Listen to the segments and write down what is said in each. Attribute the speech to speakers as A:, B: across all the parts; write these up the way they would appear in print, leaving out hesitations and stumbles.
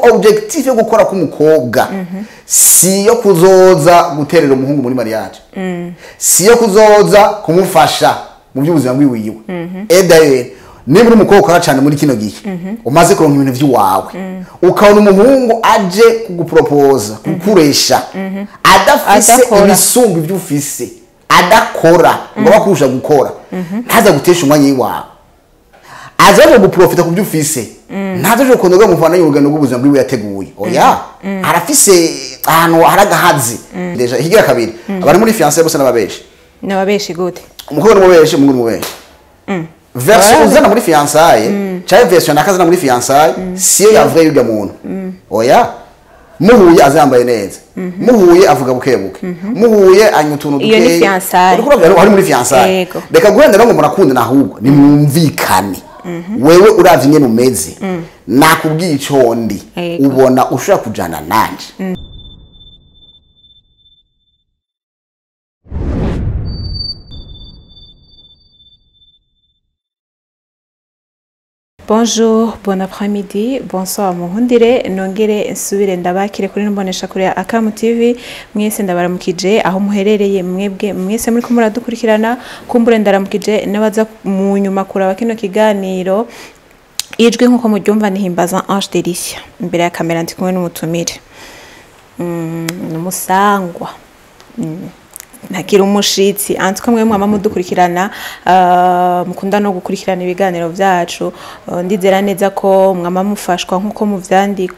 A: Objectif yo gukora k'umukobwa si yo kuzoza guterera umuhungu muri mariage, si yo kuzoza kumufasha mu by'ubuzima bwiwiwe. Et d'ailleurs, niba uri umukobwa ukora cyane muri kino gihe, umaze kuronka ibintu by'iwawe, ukabona umuhungu aje kugupropoza, kukuresha, adafise
B: Adakora.
A: ibisumba ibyo ufise, adakora ngo bakurusha gukora, ntaza gutesha umwanya w'iwawe. Azaje guprofita ku byo ufise, ntazaje gukunda mufana y'urugendo rw'ubuzima bwiwe yateguye. Oya, arafise ahantu hari agahazi. Déjà, ikigira kabiri, abari muri fiançailles bose n'ababeshi.
B: N'ababeshi gute?
A: Umukobwa n'umubeshi, umuhungu n'umubeshi. Version uzana muri fiançailles cyangwa version nakazana muri fiançailles siyo ya vrai y'urya muntu. Oya, muhuye aza yambaye neza, muhuye avuga buke buke, muhuye anywa utuntu
B: Iyo ni
A: dukeya.
B: fiançailles.
A: Uriko uravuga ari muri fiançailles. Reka guhenda rero ngo murakundana, ahubwo nimwumvikane. Wewe uravye ingene umeze, nakubwiye ico ndi, ubona ushobora kujana nanje.
B: Bonjour, bon après-midi, bonsoir. Muhundire nongere nsubire ndabakire kuri mbonesha kure ya Akamu TV. Mwese ndabaramukije aho muherereye, mwebwe mwese muri ko muradukurikirana. Kumbure ndaramukije n'abaza mu nyuma kuraba kino kiganiro. Ijwi nkuko muryumva nihimbaza Ange Delicia. Imbere ya kamera ndi kumwe n'umutumire, n'umusangwa, ntakiri umushitsi anti ko mwe mwama mudukurikirana, mukunda no gukurikirana ibiganiro vyacu. Ndizera neza ko mwama mufashwa nkuko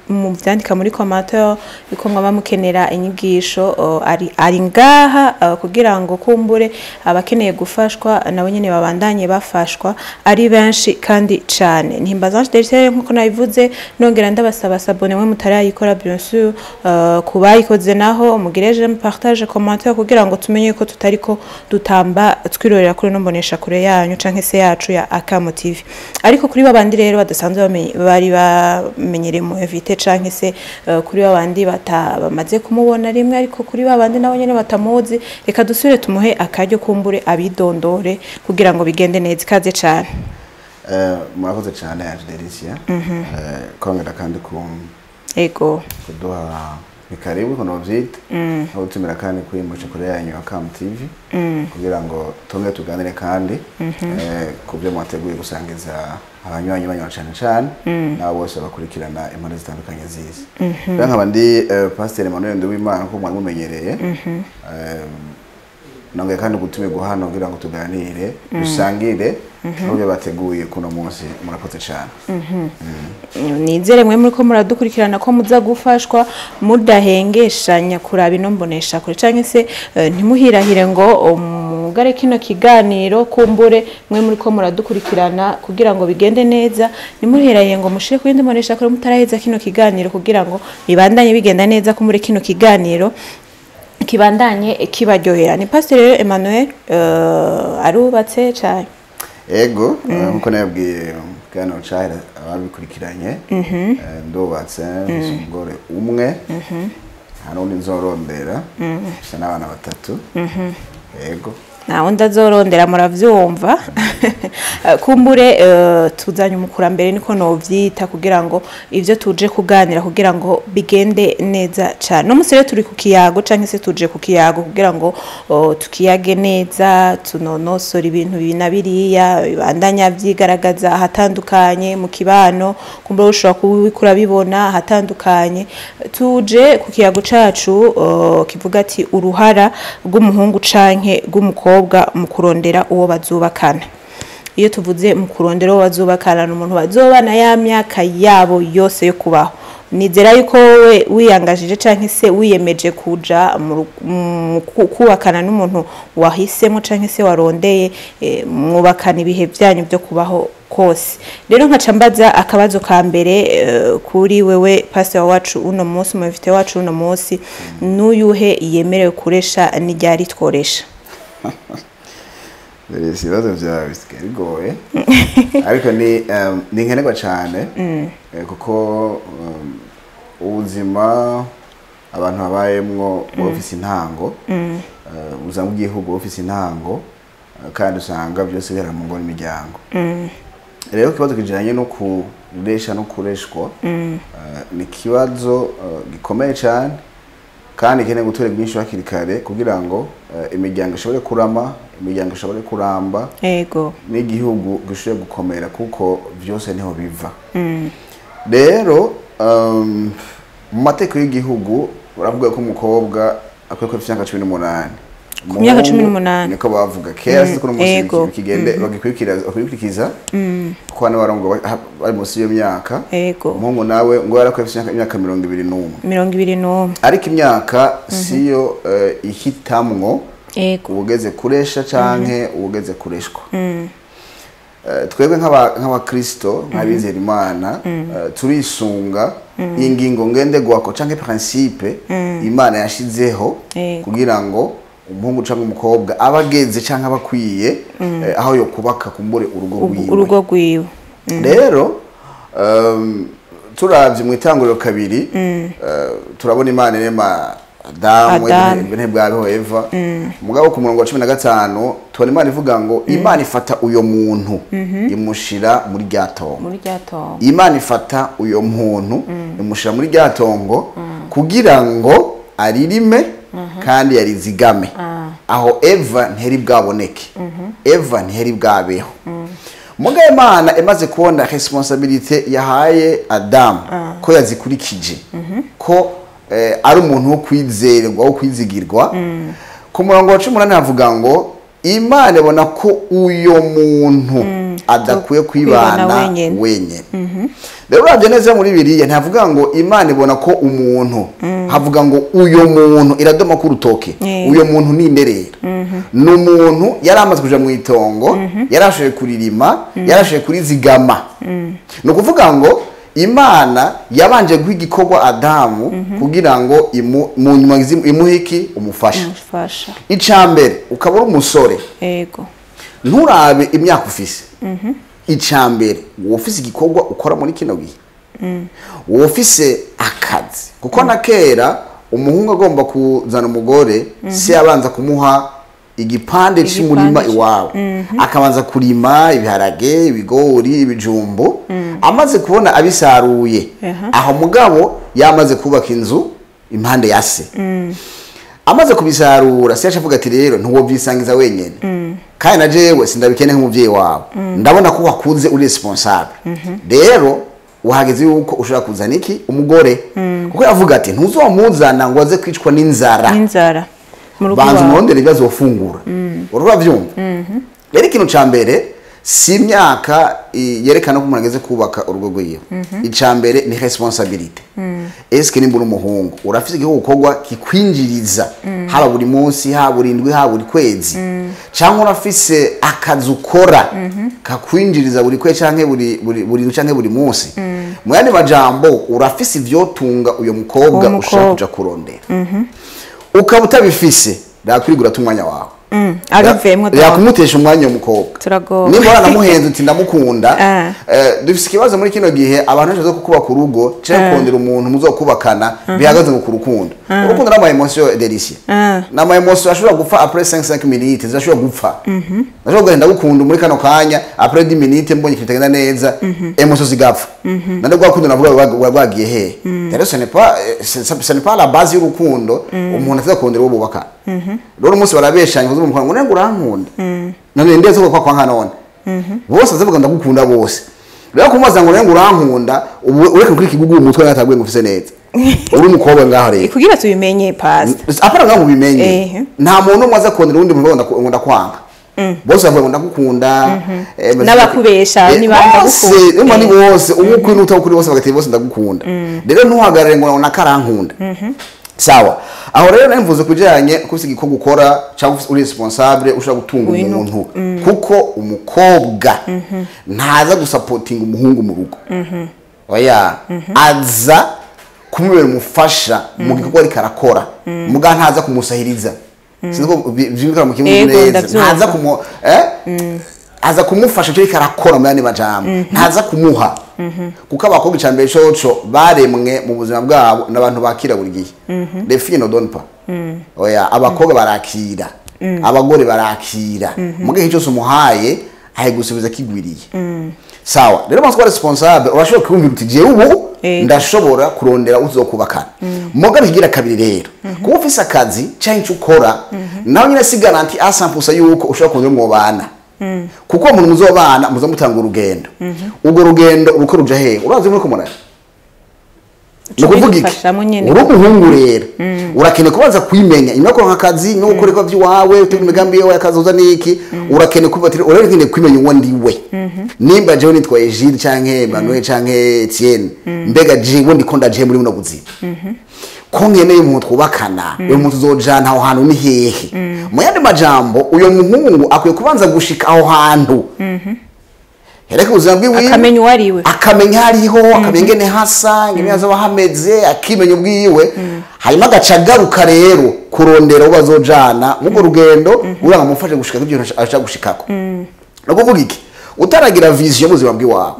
B: muvyandika muri commentaire yuko mwama mukenera inyigisho. Ari ngaha kugira ngo kumbure abakeneye gufashwa nabo nyene babandanye bafashwa ari benshi kandi cane. Nihimbaza Ange Delicia nkuko nabivuze, nongera ndabasaba s'abonner mwe mutarayikora, bien sûr, kubayikoze naho mugire j'aime, partage, commentaire kugira ngo tumenye ko tutariko dutamba twirorera kuri no mbonesha kure yanyu canke se yacu ya Akamo TV. Ariko kuri babandi rero badasanzwe bari bamenyereye mu invité, canke se kuri babandi bamaze kumubona rimwe, ariko kuri babandi nabo nyene batamuzi, reka dusubire tumuhe akaryo kumbure abidondore kugira ngo bigende neza. Ikaze cane.
A: Murakoze cyane, Ange Delicia, kongera kandi ku kuduha ni karibu kuno byita no gutumira kandi kuri mbonesha kure yanyu ya Akam TV kugira ngo tumwe tuganire kandi ku byo mwateguye gusangiza abanywanyi banyu cyane cyane n'abo bose bakurikirana impande zitandukanye z'isi. Rero nkaba ndi Pastor Emmanuel Nduwimana ko mwari mumenyereye. Nongeye kandi gutumirwa hano kugira ngo tuganire, dusangire n'ibyo bateguye kuno munsi. Murakoze cyane.
B: Nizere mwe muri ko muradukurikirana ko muza gufashwa, mudahengeshanya kuraba ino mbonesha kure canke se ntimuhirahire ngo mugare kino kiganiro. Kumbure mwe muri ko muradukurikirana kugira ngo bigende neza, ntimuhirahire ngo mushire ku yindi mbonesha kure mutaraheza kino kiganiro, kugira ngo bibandanye bigenda neza. Kumbure kino kiganiro kibandanye kibaryohera. Ni Pastor rero Emmanuel, arubatse cyane.
A: Ego, nkuko nababwiye mu kiganiro cahera ababikurikiranye, ndubatse, mfise umugore umwe, nta n'undi nzorondera, mfise n'abana batatu. Ego.
B: Nta wundi azorondera, muravyumva. Kumbure tuzanye umukurambere, niko novyita, kugira ngo ivyo tuje kuganira kugira ngo bigende neza cane. No musi rero turi ku kiyago canke se tuje ku kiyago kugira ngo tukiyage neza, tunonosora ibintu bibi na biriya bibandanya vyigaragaza ahatandukanye mu kibano. Kumbure ushobora kuba uriko urabibona ahatandukanye. Tuje ku kiyago cacu kivuga ati uruhara rw'umuhungu canke rw'umukobwa mu kurondera uwo bazubakana. Iyo tuvuze mu kurondera uwo bazubakana, ni umuntu bazobana ya myaka yabo yose yo kubaho. Nizera yuko wowe wiyangajije canke se wiyemeje kuja mu kubakana n'umuntu wahisemo canke se warondeye, mwubakana ibihe vyanyu byo kubaho kose. Rero nkaca mbaza akabazo ka mbere kuri wewe pastor wacu uno munsi, mu invité wacu uno munsi: n'uyuhe yemerewe kuresha, n'iryari tworesha?
A: Ibibazo vyawe bisigaye bigoye, ariko ni nkenerwa cyane, kuko ubuzima abantu babayemwo buba bufise intango, ubuzima bw'igihugu buba bufise intango, kandi usanga byose bihera mu ngo n'imiryango. Rero ikibazo kijanye no kuresha no kureshwa ni ikibazo gikomeye cyane kandi gikeneye gutora byinshi hakiri kare kugira ngo imiryango ishobore kurama, imiryango ishobore kuramba, n'igihugu gishobore gukomera, kuko byose niho biva. Rero mu mateko y'igihugu baravuga ko umukobwa akwiye kuba afite imyaka 18.
B: Ku myaka 18.
A: Niko bavuga kera, sinzi ko n'umunsi bikigende bagikurikiza, kuko hano barongo bari munsi y'iyo myaka. Umuhungu nawe ngo yarakwiye afite imyaka 21.
B: 21.
A: Ariko imyaka siyo ihitamwo ubugeze kuresha canke ubugeze kureshwa. Twebwe nk'abakristo, nk'abizera Imana, turisunga ingingo ngenderwako canke principe Imana yashizeho kugira ngo umuhungu canke umukobwa aba ageze canke aba akwiye aho yo kubaka kumbure urugo rwiwe.
B: Urugo rwiwe.
A: Rero turavye mu itanguriro 2, turabona Imana irema Adamu, ntibwabeho Eva. Mugabo ku murongo wa 15 tubona Imana ivuga ngo Imana ifata uyo muntu imushira muri rya tongo.
B: Muri rya tongo.
A: Imana ifata uyo muntu imushira muri rya tongo kugira ngo aririme kandi yarizigame. Aho Eva ntiheri bwaboneke, Eva ntiheri bwabeho. Mugabo Imana imaze kubona responsabilité yahaye Adamu ko yazikurikije, ko ari umuntu wo kwizerwa, wo kwizigirwa. Ku murongo wa 18 havuga ngo Imana ibona ko uyo muntu adakwiye kwibana wenyene. Rero uravye neza muri Bibiliya ntavuga ngo Imana ibona ko umuntu, havuga ngo uyo muntu, iradoma ku rutoke. Uyo muntu ni nderera. Ni umuntu yari amaze kuja mu itongo, yarashoboye kuririma, yarashoboye kurizigama. Ni ukuvuga ngo Imana yabanje guha igikorwa Adamu kugira ngo mu nyuma imuhe iki? Umufasha. Icambere ukaba uri umusore. Nturabe imyaka ufise. Icambere wowe ufise igikorwa ukora muri kino gihe. Wowe ufise akazi. Kuko na kera umuhungu agomba kuzana umugore, se yabanza kumuha igipande c'umurima iwawe. Akabanza kurima ibiharage, ibigori, ibijumbu. Amaze kubona abisaruye, aho mugabo yamaze kubaka inzu impande ya se. Amaze kubisarura, se yacavuga ati rero ntuwovyisangiza wenyene. Kandi na jewe sindabikene nk'umuvyeyi wawe. Ndabona ko wakunze uri responsable. Rero uhageze yuko ushobora kuzana iki? Umugore. Kuko yavuga ati ntuzomuzana ngo aze kwicwa n'inzara.
B: N'inzara.
A: Banza umurondere ibibazo wofungura. Uravyumva? Rero ikintu ca mbere si imyaka yerekana ko umuntu ageze kubaka urugo rwiwe. Ica mbere ni responsabilité. Eske nimba uri umuhungu urafise igihugu gukorwa kikwinjiriza, haba buri munsi, haba buri ndwi, haba buri kwezi, canke urafise akazi ukora kakwinjiriza buri kwezi canke buri canke buri munsi. Mu yandi majambo urafise ivyotunga uyo mukobwa ushaka kuja kurondera. Ukaba utabifise, rakwigura tumwanya wawe.
B: Abivemwo
A: yakumutesha umwanya umukobwa. Nimba wanamuhenze uti ndamukunda, dufise ikibazo muri kino gihe abantu benshi bazo kubaka urugo canke kurondera umuntu muzokubakana bihagaze ngo kurukundo. Urukundo n'ama émotion délicieux. N'ama émotion ashobora gupfa après 5 minutes, zashobora gupfa. Ashobora kugenda gukunda muri kano kanya, après 10 minutes mbonye kitagenda neza, émotion zigapfa. Nande rwa navuga rwagiye he. Rero ce n'est pas la base y'urukundo umuntu aza kurondera uwo bubakana. Rero umunsi barabeshanye kuzo ngo nengo urankunda. None ndeze ko kwa nka none. Bose azavuga ndagukunda bose. Rero kumubaza ngo nengo urankunda, ureke kuri kigugu umutwe natagwe ngo ufise neza. Uri umukobwa ngaho rero.
B: Kugira tubimenye pastor.
A: Apana ngaho ubimenye. Nta muntu umwe aza kondera undi muntu ngo ndakwanga. Bose bavuga ngo ndagukunda.
B: N'abakubesha ni banda
A: gukunda. Ni bose umukwi n'utakuri bose bagateye bose ndagukunda. Rero ntuhagarare ngo nakarankunda. Sawa. Aho rero namvuze kujanye kufise igikorwa ukora cyangwa uri responsable ushobora gutunga umuntu. Kuko umukobwa ntaza gusapotinga umuhungu mu rugo. Oya, aza kumubera umufasha mu gikorwa ariko arakora. Muga ntaza kumusahiriza. Sinzi ko vyumvikana mu kirundi neza. Ntaza kumu aza kumufasha cyo ariko arakora mu yandi majambo. Ntaza kumuha. Kuko abakobwa icambere coco baremwe mu buzima bwabo n'abantu bakira buri gihe. Les filles ne donnent pas. Oya, abakobwa barakira. Abagore barakira. Mugihe cyose umuhaye ahigusubiza kigwiriye. Sawa, rero umaze kuba responsable, urashobora kwiyumvira uti: "Jewe ubu ndashobora kurondera uzokubakana." Mugabo ikigira kabiri rero, kuba ufise akazi canke ico ukora, nawe nyine si garantie à 100% yuko ushobora kurondera mwobana, kuko umuntu muzobana muza mutanga urugendo, urwo rugendo uruko ruja hehe? Urazi muriko muraja, ni ukuvuga iki?
B: Bidufashamo nyene.
A: Uri umuhungu rero urakeneye kubanza kwimenya inyuma yo kuronka akazi, inyuma yo gukora ibikorwa by'iwawe, utegura imigambi yawe yakazoza n'iki. Urakeneye kuba ati urakeneye kwimenya uwo ndiwe, nimba jewe nitwa Egide canke Emmanuel canke Etienne, mbega jewe ndiko ndaje muri buno buzima ko nkeneye umuntu twubakana, uyu muntu uzojana aho hantu ni hehe? Mu yandi majambo, uyo muhungu akwiye kubanza gushika aho hantu hereka ubuzima bwiwe,
B: akamenya uwo ari we,
A: akamenya hariho, akamenya ingene hasa, ingene hazoba hameze, akimenya ubwiwe, hanyuma agaca agaruka rero kurondera uwo bazojana mw'urwo rugendo kugira ngo amufashe gushika kw'ivyo ashaka gushikako. Ni ukuvuga iki? Utaragira vision y'ubuzima bw'iwawe,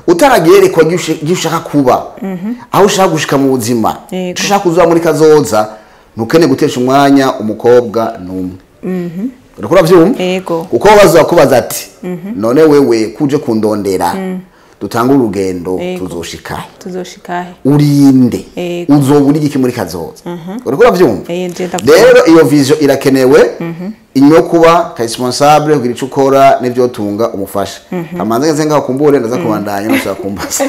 A: utaragira iyerekwa ry'icyo ushaka kuba, aho ushaka gushika mu buzima, ico ushaka kuzoba muri kazoza, ntukeneye gutesha umwanya umukobwa n'umwe. Uriko uravyumva?
B: Yego.
A: Kuko bazakubaza ati: "None wewe kuje kundondera dutanga urugendo, tuzoshikahe?"
B: Tuzoshikahe?
A: Urinde? Uzoba uri iki muri kazoza? Uriko uravyumva?
B: Eh, nje ndavyumva.
A: Rero iyo vision irakenewe inyuma yo kuba responsable, kugira ico ukora n'ivyo tunga umufasha. Amanze ngeze ngaho, kumbure ndaza kubandanya nashaka kumbaza.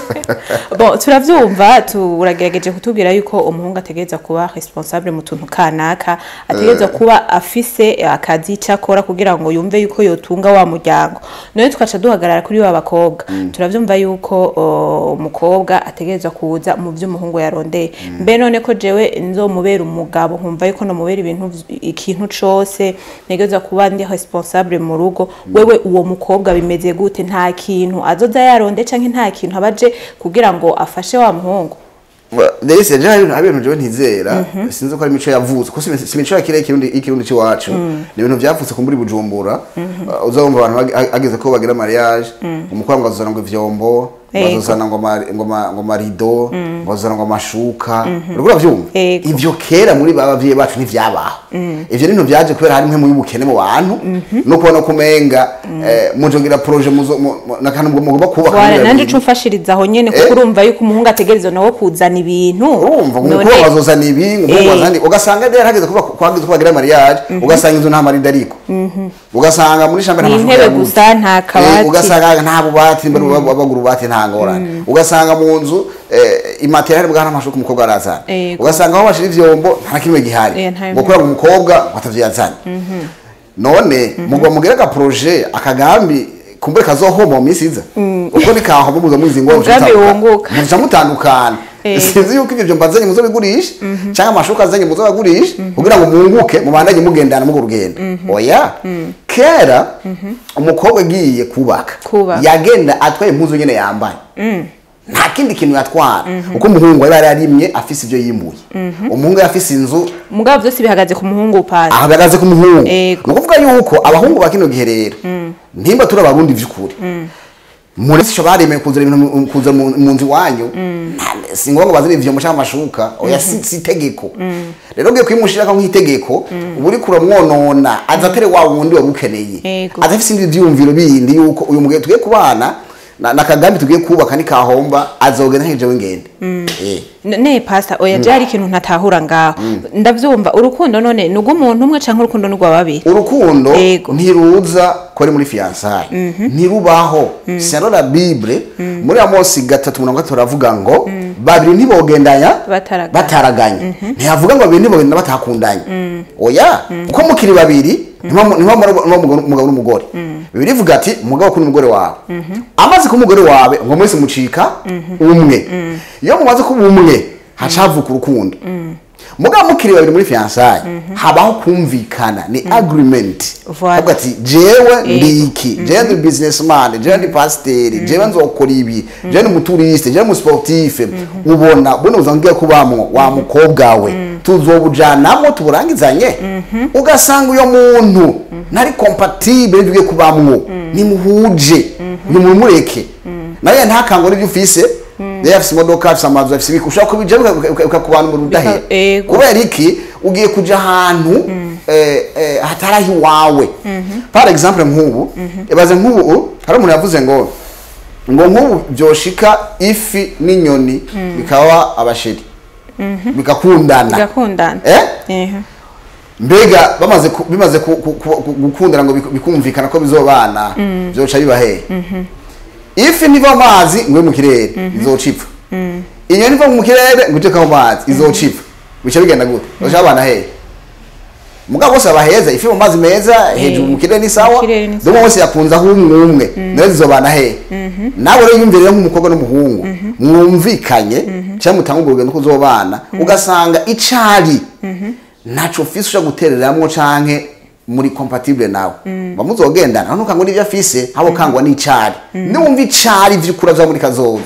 B: Bon, turavyumva, turagerageje kutubwira yuko umuhungu ategereza kuba responsable mu tuntu kanaka, ategereza kuba afise akazi icyo akora kugira ngo yumve yuko yotunga wa muryango. None tukaca duhagarara kuri wa bakobwa. Turavyumva yuko umukobwa ategereza kuza mu vyo umuhungu yarondeye. Mbe none ko jewe nzomubera umugabo, nkumva yuko nomubera ibintu ikintu cose, ntegereza kuba ndi responsable mu rugo, wewe uwo mukobwa bimeze gute? Nta kintu azoza yaronde canke nta kintu abaje kugira ngo afashe wa muhungu?
A: Ndetse je hari ibintu jewe ntizera, sinzi ko ari imico yavutse, ko si imico ya kire ikirundi c'iwacu, ni ibintu vyavutse kumburi Bujumbura. Uzabumva abantu hageze ko bagira mariage, umukobwa ngo azozana ngo ivyombo, ngo azozana ngo marido, ngo azozana ngo amashuka. Uriko uravyumva?
B: Yego.
A: Ivyo kera muri ba bavyeyi bacu ntivyabaho. Ivyo ni ibintu vyaje kubera hari imwe y'ubukene mu bantu no kubona ko umenga mujogira projet muzo nakantu mugomba kubaka
B: Wala
A: muri
B: nanje
A: babiri.
B: uca umfashiriza aho nyene, kuko urumva yuko umuhungu ategerezwa nawe kuzana ibintu.
A: Urumva ngo umukobwa azozana ibi, ngo umuhungu azana ibi, ugasanga rero hageze kuba kwageze ko bagira mariage, ugasanga inzu nta marido, ariko ugasanga muri chambre nta
B: Ni
A: mashuka
B: intebe
A: yabuze.
B: gusa, nta kabati.
A: Ugasanga nta bubati, mbere bagura ububati nta ngorane, ugasanga mu nzu imatera bwa nta mashuka umukobwa arazana, ugasanga aho bashira ivyombo nta na kimwe gihari,
B: nta
A: ngo kubera ngo umukobwa batavyazana. None mugwa mugere ka projet, akagambi kumbure kazohoma mu minsi iza, uko nikahoma muza muzi ngo
B: Umugambi wunguka.
A: muca mutandukana. Sinzi yuko ivyo vyombo azanye muzobigurisha canke amashuka azanye muzobagurisha kugira ngo munguke, mubandanye mugendana mugo rugendo. Oya, kera umukobwa agiye kubaka,
B: Kubaka.
A: yagenda atwaye impuzu nyene yambaye, nta kindi kintu yatwara, uko umuhungu yari yarimye afise ivyo yimbuye, umuhungu yari afise inzu.
B: Mugabo byose bihagaze ku muhungu pasi.
A: Aho bihagaze ku muhungu. Ni ukuvuga yuko abahungu ba kino gihe rero, nimba turi Abarundi vy'ukuri, muri sho baremeye kuzana ibintu kuza mu nzu iwanyu, si ngombwa ngo bazane ivyombo canke amashuka. Oya, si itegeko. Rero ugiye kwimushirako nk'itegeko, uba uriko uramwonona, aza atari wa wundi wari ukeneye, aza afise ibindi vyiyumviro bindi yuko uyu mugabo tugiye kubana na kagambi tugiye kubaka nikahomba azogenda nkejewe ngende.
B: Ne pastor, oya, je hari ikintu ntatahura ngaho. Ndavyumva urukundo, none ni urw'umuntu umwe canke urukundo ni urwa babiri?
A: Urukundo ntiruza ko ari muri fiançailles, ntirubaho. Selon la Bible, muri Amosi 3:30 aravuga ngo babiri ntibogendanya
B: Bataraganye.
A: Bataraganye. Ntihavuga ngo babiri ntibogenda batakundanye, oya, kuko mukiri babiri ntiba umugabo n'umugore. Bibiliya ivuga ati umugabo kuri umugore wawe, amaze kuba umugore wawe, ngo mwese mucika umwe. Iyo mumaze kuba umwe haca havuka urukundo. Mugabo mukiri babiri muri fiançailles habaho kumvikana, ni agreement.
B: Voilà.
A: Avuga ati: "Jewe ndi iki, jewe ndi businessman, jewe ndi pasiteri, jewe nzokora ibi, jewe ndi umutouriste, jewe ndi umusportif." Ubona buno buzima ngiye kubamwo wa mukobwa we, tuzobujanamo tuburangizanye. Ugasanga uyo muntu ntari compatible n'ibyo ugiye kubamwo, nimuhuje, uyu muntu mureke nawe ntakangwa n'ibyo ufise. Rero afise imodoka, afise amazu, afise ibiki, ushobora kubijamo bikakubana umuriro udahera. Kubera iki? Ugiye kuja ahantu hatari aho iwawe. Par exemple nk'ubu, ibaze nk'ubu hari umuntu yavuze ngo Ngo nk'ubu byoshika ifi n'inyoni bikaba abasheri, bigakundana.
B: Bigakundana.
A: Eh? Mbega bamaze bimaze gukundana ngo bikumvikana ko bizobana, byoca biba hehe? Ifi ntiva mu mazi ngo mu kirere, izoca ipfa. Inyoni iva mu kirere ngo ije mu mazi, izoca ipfa. Bica bigenda gute? Baca babana hehe? Mugabo bose abaheza, ifi mu mazi meza, hejuru mu kirere ni sawa.
B: Kirere ni.
A: Dore bose yakunze aho umwe umwe nawe zizobana hehe? Nawe rero yumvire rero nk'umukobwa n'umuhungu mwumvikanye cyangwa mutanga urwo rugendo kuzobana, ugasanga icari ntaco ufise ushobora gutereramwo canke muri compatible nawe, bamuzogendana ntukangwa n'ivyo afise, habo kangwa n'icari. Niwumva icari vy'ukuri aza muri kazoza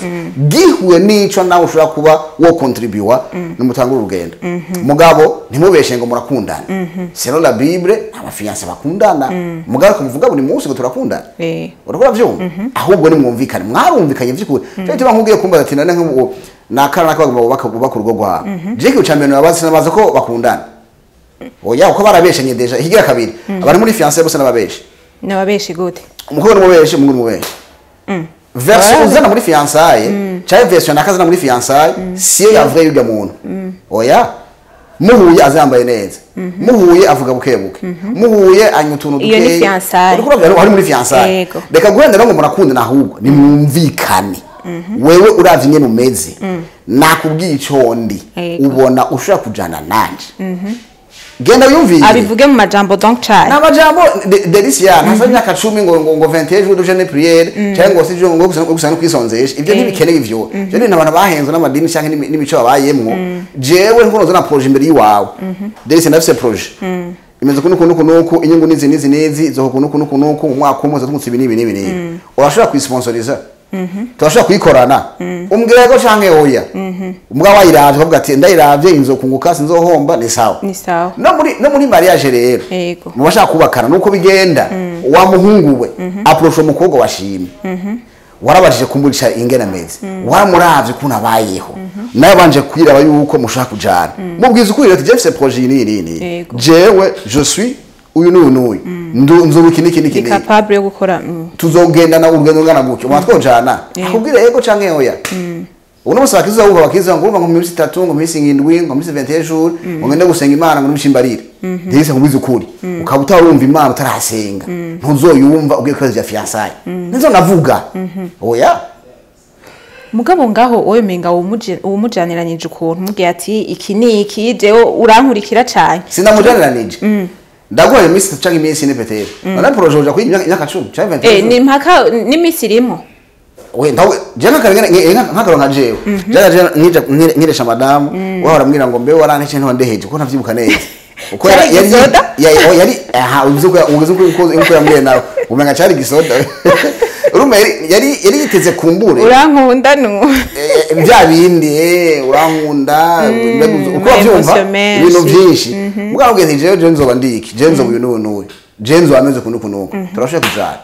A: gihuye n'ico nawe ushobora kuba wo contribuer, nimutanga urugendo. Mugabo ntimubeshe ngo murakundana. Selon la Bible, aba fiancés bakundana, mugabo kumuvuga buri munsi ngo turakundana, urabona vyumva? Ahubwo nimwumvikane, mwarumvikanye vy'ukuri. Cyo tuba nkubwiye kumbaza ati none nk'ubu nakara nakabagomba bubaka urugo rwabo, je kiyo ca mbere nabaza, sinabaza ko bakundana. Oya, uko barabeshenye déjà. Ikigira kabiri, abari muri fiancé bose n'ababeshe.
B: N'ababeshi gute?
A: Umukobwa n'umubeshi, umuhungu n'umubeshi. Version uzana muri fiançailles cyangwa version nakazana muri fiançailles siyo ya vrai y'urya muntu. Oya, muhuye aza yambaye neza, muhuye avuga buke buke, muhuye anywa utuntu
B: Iyo ni
A: dukeya.
B: fiançailles.
A: Uriko uravuga ari muri fiançailles. Reka guhenda rero ngo murakundana, ahubwo nimwumvikane. Wewe uravye ingene umeze, nakubwiye ico ndi, ubona ushobora kujana nanje, genda wiyumvire.
B: Abivuge mu majambo donc cane.
A: N'amajambo Delisia ntasa imyaka 10 ngo 21 jours de jeûne prière cyangwa ngo sivyo, ngo gusa no kwisonzesha, ibyo ntibikenewe. Ivyo ni abantu bahenzwe n'amadini cyangwa n'imico babayemwo. Jewe nkuno nzana projet imbere yiwawe, Delisia, ndafise projet imeze kuno kuno kuno kuno, inyungu nizi nizi nizi zo kuno kuno kuno kuno, mu mwaka umwe zatungutse ibi n'ibi n'ibi n'ibi, urashobora kuyisponsoriza, turashobora kuyikorana, umbwira ko canke oya. Umugabo wayiravye ukavuga ati ndayiravye inzokunguka, sinzohomba, ni sawa.
B: Ni sawa.
A: No muri mariage rero, mu bashaka kubakana nuko bigenda. Wa muhungu we approche umukobwa washimye, warabashije kumurisha ingene ameze, waramuravye ukuntu abayeho, nawe banje kwiraba yuko mushaka kujana, mubwiza ukuri ati je mfise projet iyi n'iyi n'iyi, jewe je suis uyu n'uyu n'uyu, nzuba iki n'iki n'iki
B: Ni
A: n'iki,
B: capable yo gukora.
A: Tuzogendana urugendo rungana gutyo, ubona twojana? Akubwira yego canke oya. Ubu n'umunsi bakiza wuba bakiza ngo urumva ngo mu minsi 3, ngo mu minsi 7, ngo mu minsi 21 jours, ngo ngende gusenga Imana ngo n'umushimbarire. Ndetse nkubwize ukuri, ukaba utarumva Imana utarasenga, ntuzoyumva ugiye kubaza ibya fiançailles. Nizo navuga, oya.
B: Mugabo ngaho wowe menga uwumujaniranyije ukuntu mubwiye ati iki ni iki, jewe urankurikira cane.
A: Sinamujaniranyije, ndaguhaye iminsi 3 canke iminsi 4 peut-être. None projet uja kwiga imyaka 10 canke 21
B: Ni mpaka n'iminsi irimo.
A: We ndawe je nk'akaro nka jewe je nkija nkiresha madamu, wahora ambwira ngo mbe waranteje ntondeheje kuko ntavyibuka neza uko
B: Cari
A: yari
B: igisoda?
A: Yari aha uvuze ko uvuze ko yambwiye nawe umenga cari gisoda. Urumva yari yiteze kumbure.
B: Urankunda nu.
A: Bya bindi, urankunda mbega uko bavyumva
B: Emotion menshi.
A: Ibintu byinshi. Mugabo ubwiye nti jewe je nzoba ndiki, je nzoba uyu n'uyu n'uyu, je nzoba ameze uku n'uku n'uku, turashobora kujana?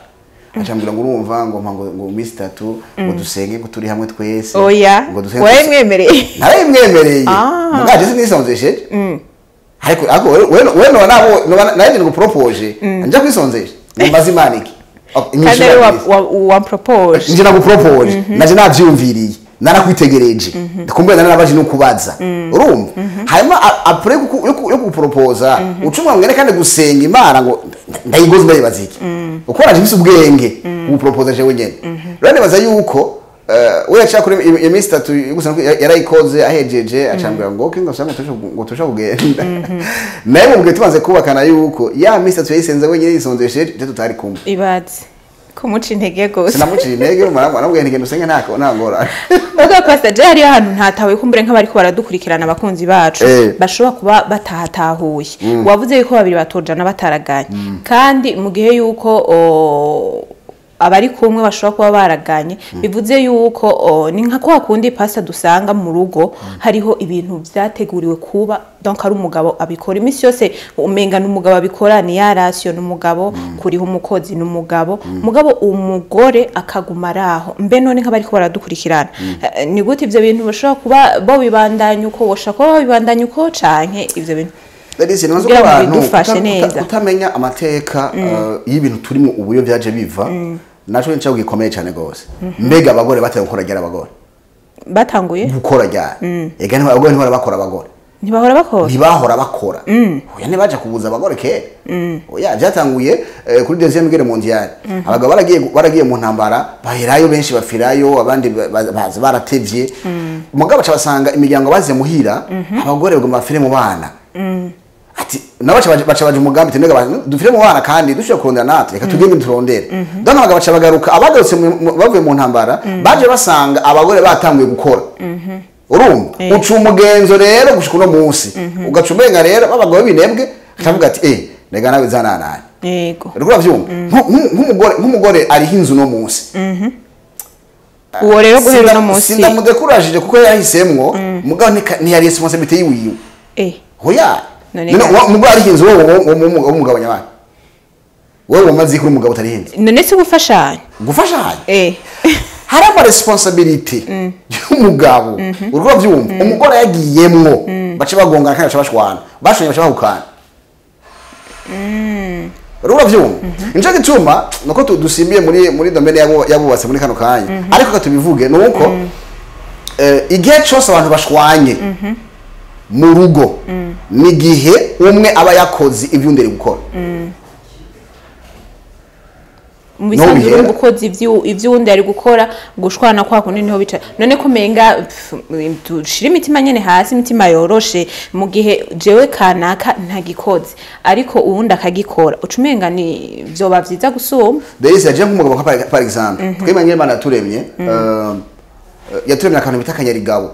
A: Acambwira ngo urumva ngo mpa ngo iminsi 3 ngo dusenge ngo turi hamwe twese,
B: Oya.
A: ngo dusenge
B: Warayimwemereye?
A: Narayimwemereye. Mugabo je sinisonzesheje, ariko wewe nona naje ngo propose nja kwisonzesha ngo mbaze Imana iki. Oh,
B: Kandi
A: inyishu
B: ari
A: nabwize.
B: Wampropoje.
A: Nje nagupropoje, naje navyumviriye, narakwitegereje, kumbura narabaje no kubaza, urumva? Hanyuma après yo kupropoza, ucumwa ngene kandi gusenga Imana ngo ndayigoze, ndayibaza iki, uko naje mfise ubwenge gupropoza jewe nyene. Rero nibaza yuko we yaciye kuri iyo minsi 3 yo gusa yarayikoze, ahejeje acambwira ngo okay, ngo usanga ngo tusha kugenda naye. Mubwiye tubanze kubakana yuko ya minsi 3 yayisenze wenyine yisonzesheje, je tutari kumwe.
B: Ibaze kumuca intege gose.
A: Sinamuciye intege, maramubwiye nti genda usenge, ntako nta ngorane.
B: Muga pastor, je hariyo ahantu ntatahuye, kumbure nk'abariko baradukurikirana, abakunzi bacu bashobora kuba batahatahuye. Wavuze yuko babiri batojana bataraganye, kandi mu gihe yuko abari kumwe bashobora kuba baraganye, bivuze yuko ni nka kwa kundi pastor dusanga mu rugo hariho ibintu vyateguriwe kuba, donc ari umugabo abikora iminsi yose, umenga n'umugabo abikora, ni ya ration n'umugabo, kuriha umukozi n'umugabo, mugabo umugore akaguma araho. Mbe none nk'abariko baradukurikirana, ni gute ivyo bintu bashobora kuba bo bibandanya uko, boshobora kuba babibandanya uko, canke ivyo bintu
A: Ladies, nibaza ko
B: kugira ngo
A: abantu
B: bidufashe neza.
A: kutamenya amateka y'ibintu turimo ubu iyo byaje biva. Naco nico gikomeye cyane gose. Mbega abagore bateye gukora ryari? Abagore
B: batanguye
A: gukora ryari? Ega abagore ntibahora bakora, abagore
B: ntibahora bakora.
A: Ntibahora bakora. Oya, ntibaja kubuza abagore kera. Oya, byatanguye kuri deuxième guerre mondiale. Abagabo baragiye mu ntambara, baherayo benshi, bafirayo abandi, baza baratevye. Mugabo baca basanga imiryango baze muhira, abagore bagomba bafire mu bana. Ati nabo baca baje umugambi ati: "Mbega dufire mu bana kandi dushobora kurondera natwe, reka tugende turondere." Donc abagabo baca bagaruka. Abagarutse bavuye mu ntambara baje basanga abagore batanguye gukora. Urumva, uca umugenzo rero gushika uno munsi, ugaca umenga rero babagabo binebwe, akavuga ati: "Eh, rega nawe zanananye." Uriko uravyumva? Nk'umugore ariho inzu no munsi.
B: Uwo rero guhera uno munsi
A: Sindamudécouragije kuko yahisemwo, mugabo ntiyari responsabilité yiwiwe. Hoya.
B: None
A: None umugore ariho inzu, wowe umugabo nyabana, wowe umaze kuri umugabo utariho inzu.
B: None si gufashanya?
A: Gufashanya? Hari ama responsabilité y'umugabo, uriko uravyumva? Umugore yagiyemwo baca bagongana kandi baca bashwana, bashwanye baca bahukana. Uriko uravyumva? Nico gituma nuko dusimbiye muri domaine yabubatse muri kano kanya, ariko ka tubivuge nuko igihe cose abantu bashwanye mu rugo ni igihe umwe aba yakoze ivyundi ari gukora.
B: Mu bisanzwe
A: bihera.
B: Urumva, ukoze ivy'uwundi ari gukora, gushwana kwa kundi niho bica. None kumenga dushire imitima nyene hasi, imitima yoroshe. Mu gihe jewe kanaka ntagikoze ariko uwundi akagikora, uca umenga ni vyoba vyiza gusumba.
A: Denise yaje nk'umugabo nka par exemple, twebwe nyine Imana yaturemye, yaturemye akantu bita akanyarigabo.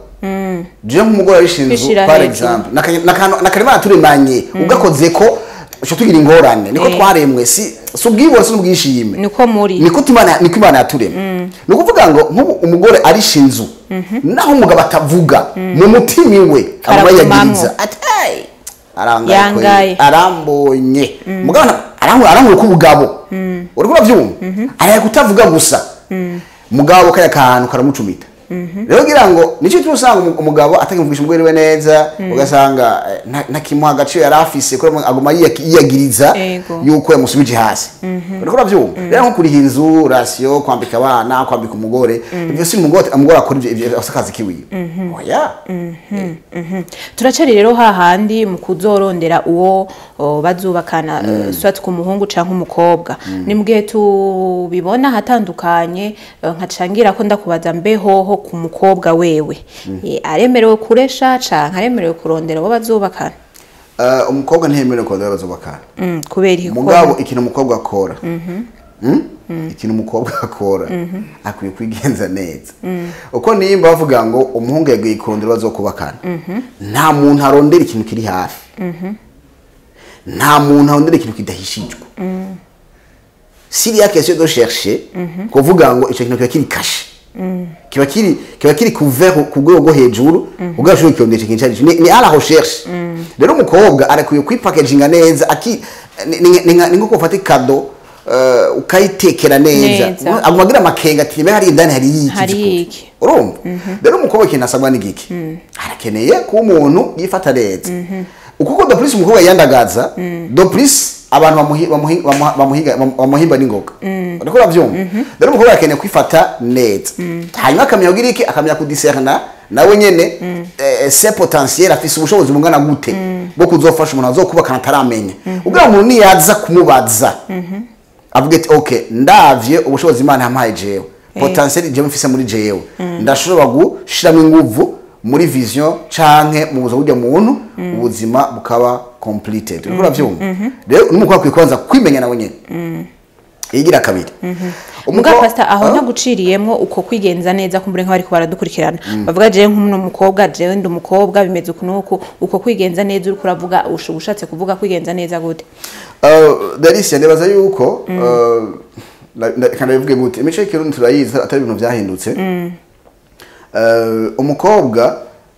A: Je nk'umugore arisha inzu,
B: Kwishira
A: par
B: hejuru.
A: exemple, n'akantu Imana yaturemanye, ugakoze ko uca tugira ingorane. Niko twaremwe, si ubwibone, si n'ubwishime.
B: Niko muri
A: Niko Imana yaturemye. Ni ukuvuga ngo nk'ubu umugore arisha inzu, naho umugabo atavuga, mu mutima iwe aguma
B: Karagumamwo.
A: yiyagiriza ati: "Hey, arangaye
B: Yangaye.
A: kweli, arambonye." Mugabo arankura ko ubugabo, uriko uravyumva, araya kutavuga gusa, mugabo kaya kantu karamucumita. Rero kugira ngo nicyo gituma usanga umugabo atakivugisha umugore we neza, ugasanga ntakimuha agaciro yari afise, kubera aguma yiyagiriza yuko yamusubije hasi. Uriko uravyumva? Rero nko kuriha inzu, ration, kwambika abana, kwambika umugore, ivyo si umugore akora ivyo afise akazi kiwiwe. Oya.
B: Turacari rero hahandi mu kuzorondera uwo bazubakana, soit ku muhungu canke umukobwa. Ni mu gihe tubibona hatandukanye, nkacangira ko ndakubaza: mbe hoho ku mukobwa wewe, aremerewe kuresha canke aremerewe kurondera uwo bazubakana?
A: Umukobwa ntiyemerewe kurondera bazubakana.
B: Kubera iki?
A: Mugabo ikintu umukobwa akora, Ikintu umukobwa akora, akwiye kwigenza neza. Uko nimba bavuga ngo umuhungu yagiye kurondera bazokubakana, nta muntu arondera ikintu kiri hafi, nta muntu arondera ikintu kidahishijwe. S'il y a question de chercher, kuvuga ngo ico kintu kiba kiri caché, kiba kiri couvert ku rwego rwo hejuru, ubwo kurondera ico kintu cari ni à la recherche. Rero umukobwa arakwiye kwipackaging neza, aki ni nko gufata ikado, ukayitekera neza.
B: Neza.
A: Aguma agira amakenga ati: "Mbe hari indani, hari iki?"
B: Hari
A: by'ukuri.
B: iki?
A: Urumva rero, umukobwa ikintu asabwa ni giki? Arakeneye kuba umuntu yifata neza, kuko de plus umukobwa yiyandagaza, de plus abantu bamuhimba n'ingoga. Uriko uravyumva? Rero umukobwa arakeneye kwifata neza, hanyuma akamenya kugira iki? Akamenya kudiscerna nawe nyene ses potentiel, afise ubushobozi bungana gute bwo kuzofasha umuntu azokubakana ataramenya, ubwo umuntu niyaza kumubaza avuga ati: "Okay, ndavye ubushobozi Imana yampaye jewe, potentiel jewe mfise muri jewe, ndashobora gushiramo inguvu muri vision canke mu buzima bw'urya muntu, ubuzima bukaba completed." Uriko uravyumva? Rero n'umukobwa akwiye kubanza kwimenya nawe nyene. Igira kabiri.
B: Muga pastor, aho ntaguciriyemwo, uko kwigenza neza, kumbure nk'abariko baradukurikirana bavuga: "Jewe nk'uno mukobwa, jewe ndi umukobwa, bimeze uku n'uku." Uko kwigenza neza uriko uravuga, ushatse kuvuga kwigenza neza gute?
A: Delicia, nibaza yuko kandi bivuge gute, imico y'ikirundi turayizi, atari ibintu vyahindutse. Umukobwa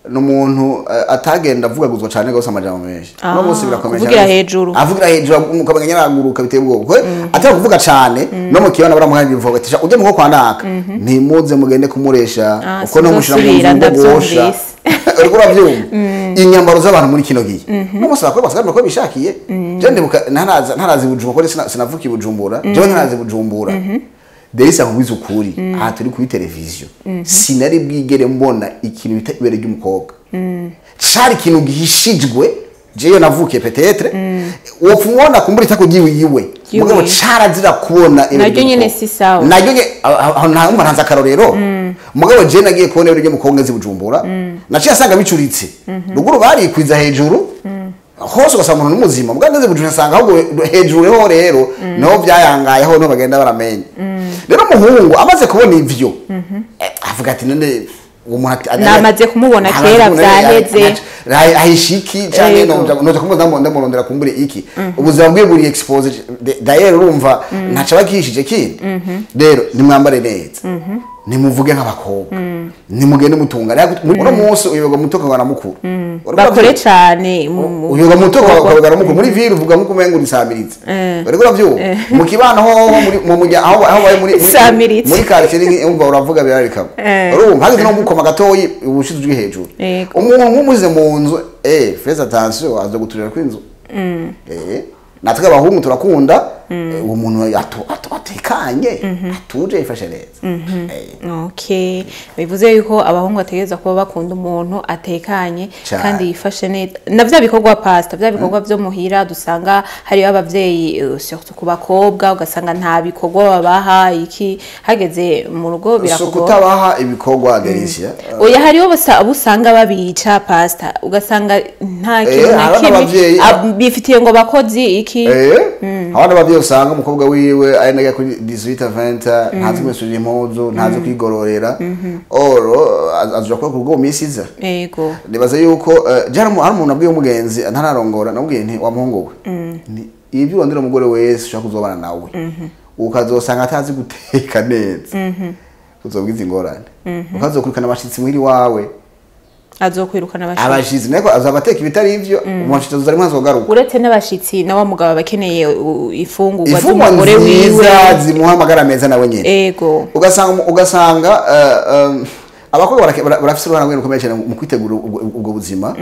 A: ni umuntu atagenda avugaguzwa cane gose amajambo menshi. Uno munsi birakomeye
B: kuvugira
A: cane.
B: Hejuru.
A: Avugira hejuru, ukabona nyaraguruka biteye ubwoba. Kuko atari kuvuga cane, no mu kibano baramuhaye ibivuga ati: "Ujye muko kwa naka, ntimuze mugende kumuresha." Uko no mushira mu
B: sinzosubira,
A: nzu ngo gosha.
B: Ndavyumvise.
A: Uriko uravyumva? Inyambaro z'abantu muri kino gihe, no munsi bakora basigaye ko bishakiye. Je ndibuka ntaraza i Bujumbura, kuko sinavuka i Bujumbura, jewe ntaraza i Bujumbura. Derisa, nkubwiza ukuri, aha turi kuri televiziyo, sinari bwigere mbona ikintu bita ibere ry'umukobwa. Cari ikintu gihishijwe. Jeyo navukiye, peut-être wopfa ubona kumbura itako ryiwiwe, mugabo carazira kubona ibere
B: Naryo nyene
A: ry'umukobwa.
B: Si sawa.
A: Naryo aho nta ntanze akarorero, mugabo je nagiye kubona ibere ry'umukobwa ngeze i Bujumbura, naciye asanga bicuritse ruguru, barikwiza hejuru hose, ugasanga umuntu ni muzima. Mugabo ngeze i Bujumbura nsanga ahubwo hejuru ho rero niho byayangayeho, niho bagenda baramenya. Rero umuhungu amaze kubona ivyo, avuga ati: "None uwo muntu
B: Namaze kumubona
A: namaze
B: kera,
A: kumubona,
B: vyaheze."
A: Ahishiki canke noja kumuza ndamurondera kumbure iki? Ubuzima bwiwe buri exposé d'ailleurs, urumva ntaco abakishije kindi. Rero nimwambare neza, nimuvuge nk'abakobwa, nimugende mutunga. Muri uno munsi uyoga muto ukabona mukuru. Uriko
B: Bakore
A: uravyumva?
B: cane
A: Uyoga muto ukabona mukuru. Muri ville uvuga nkuko umengo urisamiriza, uriko uravyumva? Mu kibano hoho, muri mu mujya aho bari
B: Samiritse.
A: muri quartier ni umva uravuga birarikagwa. Urumva hageze no gukoma gatoyi, ubushize ujwi hejuru. Umuntu nk'umuze mu nzu, fais attention, aza guturira kw'inzu. Natwe abahungu turakunda uwo muntu atekanye, atuje, yifashe neza.
B: Okay, bivuze yuko abahungu bategereza kuba bakunda umuntu atekanye
A: Cane.
B: kandi yifashe neza. Na vya bikorwa, pastor, vya bikorwa vyo muhira dusanga hariyo abavyeyi, surtout ku bakobwa, ugasanga nta bikorwa babaha iki, hageze mu rugo
A: So
B: birakugora.
A: Kutabaha ibikorwa, Delicia?
B: Oya, hariho abo usanga babica, pastor, ugasanga nta kintu na
A: Hari
B: kimwe
A: n'abavyeyi-
B: bifitiye ngo bakozi iki.
A: Abana b'abavyeyi usanga umukobwa wiwe ari naga kuri 18 20, ntazi kumesurira impuzu, ntazi kwigororera, oro azoja kuba ku rugo mu minsi iza. Nibaza yuko je hari umuntu abwiye umugenzi ntararongora, namubwiye nti: "Wa muhungu we, ni ibyo urondera umugore wese ushaka kuzobana nawe, ukazosanga atazi guteka neza, uzobwiza ingorane, ukazokurikana abashitsi muhiri wawe."
B: Azokwirukana abashitsi.
A: Abashitsi nako azaba ateka ibitari ivyo, umushitsi azoza azogaruka.
B: Uretse n'abashitsi, na wa mugabo aba akeneye ifungurwa
A: Ifungwa
B: z'umugore wiwe.
A: Nziza zimuha amagara meza nawe nyene. Ugasanga abakobwa barafise uruhara rukomeye cyane mu kwitegura ubwo buzima.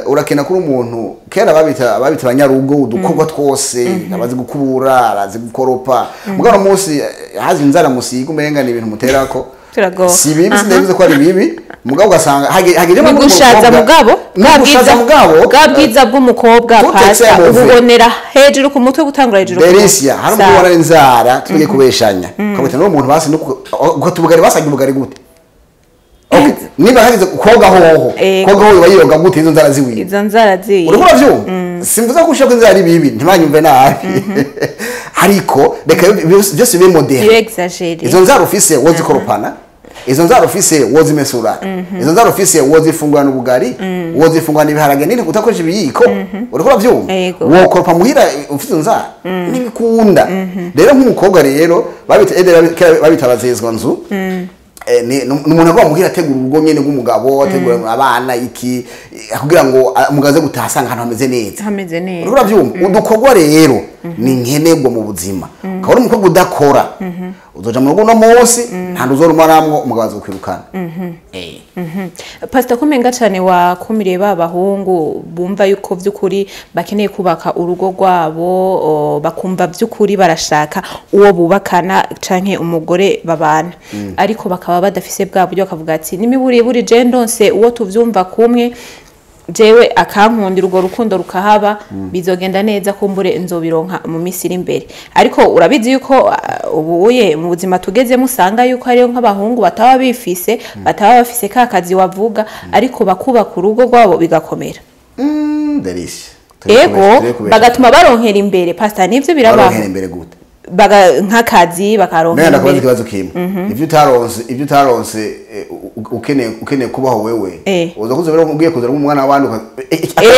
A: Urakena kuri umuntu kera babita abanyarugo, udukorwa twose abazi gukubura, arazi gukoropa. Mugabo uno munsi hazi inzara musiga, umenga ni ibintu muterako.
B: Turagowe.
A: Si bibi, sinavuze ko ari bibi, mugabo ugasanga hageze
B: Ni gushaza, mugabo
A: ni gushaza, mugabo
B: bwa bwiza bw'umukobwa,
A: Tutetse
B: pastor,
A: muve.
B: ububonera hejuru ku mutwe, gutangura hejuru ku mutwe.
A: Delicia, hari umuntu ubona inzara, tugiye kubeshanya, ukabita n'uwo muntu basi no tubugari basanga ubugari gute? Okay, niba hageze koga hoho, koga hoho bayiyoga gute izo nzara ziwiye?
B: Izo nzara ziwe.
A: Uriko uravyumva? Simvuze ko ushaka inzara ari bibi, ntibanyumve nabi, ariko reka byose bibe modéré.
B: Iyo exagéré.
A: Izo nzara ufise wozikoropana, izo nzara ufise wozimesura, izo nzara ufise wozifungurana ubugari, wozifungurana ibiharage nini utakoresha ibiyiko. Uriko uravyumva?
B: Yego.
A: Wokoropa muhira ufise izo nzara? Ntibikunda. Rero nk'umukobwa rero babita kera babita abazezwa nzu. Ni umuntu agomba muhira ategura urugo nyene rw'umugabo, ategura abana iki, kugira ngo umugabo aze gutaha asanga ahantu hameze neza.
B: Hameze neza.
A: Uriko uravyumva? Udukorwa rero ni nkenerwa mu buzima. Ukaba uri umukobwa udakora, uzoja mu rugo uno munsi nta nduzorumaramwo, umugabo azokwirukana.
B: Pastor, kumenga cane wakumiriye ba bahungu bumva yuko vy'ukuri bakeneye kubaka urugo rwabo, bakumva vy'ukuri barashaka uwo bubakana canke umugore babana, ariko bakaba badafise bwa buryo, bakavuga ati: "Nimiburi je ndonse uwo tuvyumva kumwe, jewe akankundira, urwo rukundo rukahaba, bizogenda neza, kumbure nzobironka mu minsi iri imbere." Ariko urabizi yuko ubuye mu buzima tugezemo usanga yuko hariyo nk'abahungu bataba bifise, bataba bafise ka kazi wavuga, ariko bakubaka urugo rwabo bigakomera.
A: Delicia.
B: Ego, bagatuma baronkera imbere, pastor, nivyo birabaho.
A: Baronkera imbere gute?
B: Nk'akazi
A: Mbega
B: bakaronkera
A: ndakubaza
B: imbere.
A: ikibazo kimwe: ivyo utaronse ukeneye kubaho wewe, uza kuza ugiye kuzana umwana w'abandi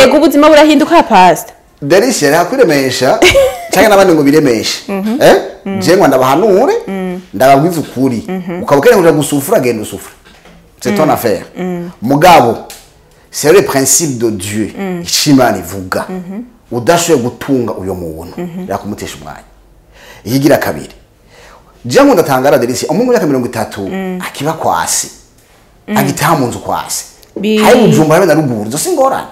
B: Ego, ubuzima burahinduka, pastor.
A: Delicia, reka kwiremesha cyangwa n'abandi ngo biremeshe. Je ngo ndabahanure, ndababwiza ukuri: ukaba ukeneye kuja gusufura, genda usufure, c'est ton affaire. Mugabo c'est le principe de Dieu, ico Imana ivuga: udashoboye gutunga uyo muntu, reka kumutesha umwanya. Ikigira kabiri, je ngo ndatangara, Delicia, umuhungu w'imyaka 30 akiba kwasi, agitaha mu nzu kwasi, hari Bujumbura, habe na ruguru, izo si ingorane.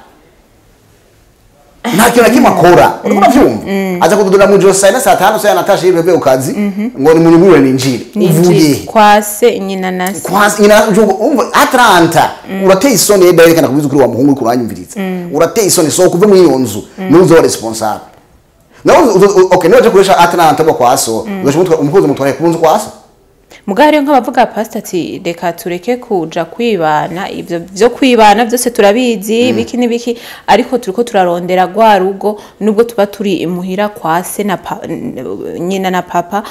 A: Nta kintu na kimwe akora. Uriko uravyumva? Aza kududura mu joro saa 4, saa 5, saa Natasha yiwe ku kazi ngo ni munyugurure ninjire. Uvuye
B: kwase nyina na se.
A: Kwase nyina, umva, à 30 urateye isoni. Yenda yerekana kubwiza ukuri wa muhungu uriko uranyumviriza, urateye isoni. So kuve muri iyo nzu nuzo responsable nawe. Okay, niba kuresha à 30 bo kwaso, ugaca umukozi mutware ku nzu kwaso.
B: Mugabo hariyo nk'abavuga, pastor, ati reka tureke kuja kwibana, ibyo byo kwibana byose turabizi, biki n'ibiki, ariko turiko turarondera rwa rugo, nubwo tuba turi imuhira kwa se na nyina na papa,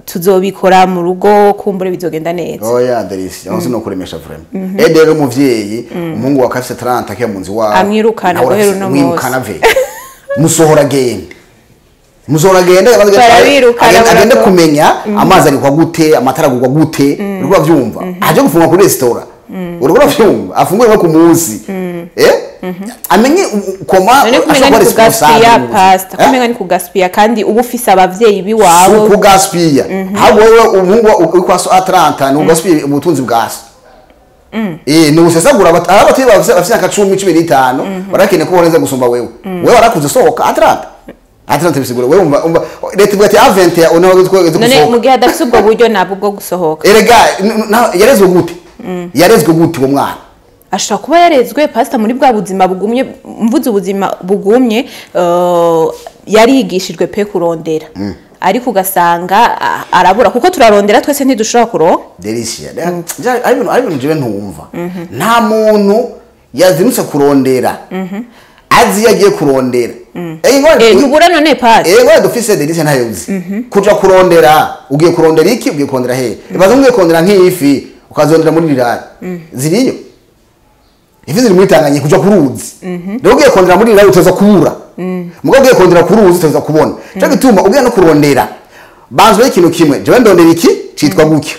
B: tuzobikora mu rugo, kumbure bizogenda neza.
A: Oya Delisi, aho sino kuremesha vraiment. Ede rero umuvyeyi, umuhungu wa kafise 30 akiya mu nzu wawe,
B: Amwirukana
A: nawe
B: guhera
A: urafise-
B: uno
A: mwirukana
B: munsi.
A: ve musohora, gende musohora, gende.
B: Barabirukana,
A: agende
B: barato-
A: kumenya amazi arikwa gute, amatara agurwa gute, uriko uravyumva? Aje gufungura kuri restaurant, uriko uravyumva? Afungure nko ku munsi, amenye koma
B: None kumenga
A: ashobora
B: ni
A: kuba responsable
B: kugaspiya,
A: mu buzima.
B: pastor?
A: Eh?
B: Kumenga ni kugaspiya kandi uba ufise abavyeyi biwawe.
A: Si ukugaspiya, ahubwo wewe umuhungu uri kwa so à 30 ni ugaspiya ubutunzi bwa so, ni usesagura. Abatuye bafise nka 10, 15 barakeneye kubaho neza gusumba wewe. Wewe warakuze, sohoka à 30. À 30 bisigura wewe, umva leta ivuga ati à 21 unaho twegeze
B: None
A: gusohoka.
B: mu gihe adafise ubwo buryo nabwo bwo gusohoka?
A: Erega yarezwe gute? Yarezwe gute uwo mwana?
B: Ashobora kuba yarezwe, pastor, muri bwa buzima bugumye. Mvuze ubuzima bugumye, yarigishijwe pe kurondera, ariko ugasanga arabura, kuko turarondera twese ntidushobora kuronka.
A: Delicia, ari ibintu jewe ntumva. Nta muntu yazindutse kurondera azi iyo agiye kurondera.
B: Ntubura none, pastor?
A: Ngore dufise, Delicia, ntayo uzi. Kuja kurondera, ugiye kurondera iki? Ugiye kurondera hehe? Ibaze ugiye kurondera nk'ifi, ukazondera muri rirari. Ziriyo ifi ziri muri Tanganyika, kuja ku ruzi. Rero ugiye kurondera muri rirari utaza kubura, mugabo ugiye kurondera ku ruzi utaza kubona. Cyo gituma ugiye no kurondera, banzwe ikintu kimwe: jewe ndondera iki, citwa gutya,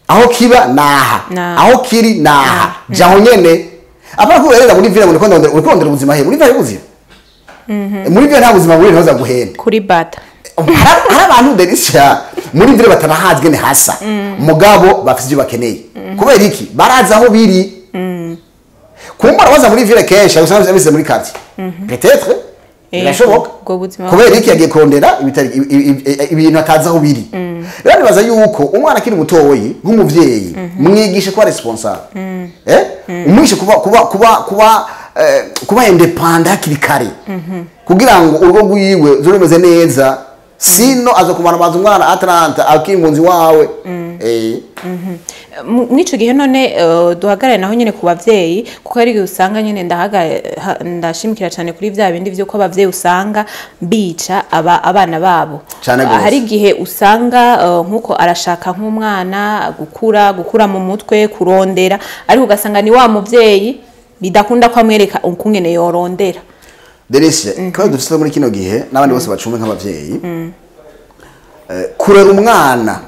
A: aho kiba naha,
B: Naha.
A: aho kiri naha, jaho nyene. Apana kuberera muri ville ngo ndiko ndondera. Uriko urondera ubuzima he? Muri ville hari ubuzima? Muri ville nta buzima buri, ntuza guhenda.
B: Kuri bata.
A: Hari abantu, Denisha, muri ville batanahazi gene hasa, mugabo bafite ibyo bakeneye. Kubera iki? Barazi aho biri. Kumbura baza muri ville kenshi usanga bise muri quartier, peut-être birashoboka.
B: Ubwo buzima.
A: Kubera iki? Yagiye kurondera ibintu atazi aho biri. Rero nibaza yuko umwana akiri mutoyi, nk'umuvyeyi mwigishe kuba responsable, umwigishe kuba indépendant hakiri kare, kugira ngo urugo rwiwe rube rumeze neza. Sino aza kumara amazi umwana à 30 akiri impunzi wawe.
B: Mw'ico gihe none, duhagarare naho nyene ku bavyeyi, kuko hari igihe usanga nyene ndashimikira cyane kuri vya bindi vy'uko abavyeyi usanga bica abana babo.
A: Cane gose.
B: Hari igihe usanga nkuko arashaka nk'umwana gukura mu mutwe, kurondera, ariko ugasanga ni wa muvyeyi bidakunda ko amwereka ukungene yorondera.
A: Delise, ikibazo dufite muri kino gihe n'abandi bose bacumbe nk'abavyeyi, kurera umwana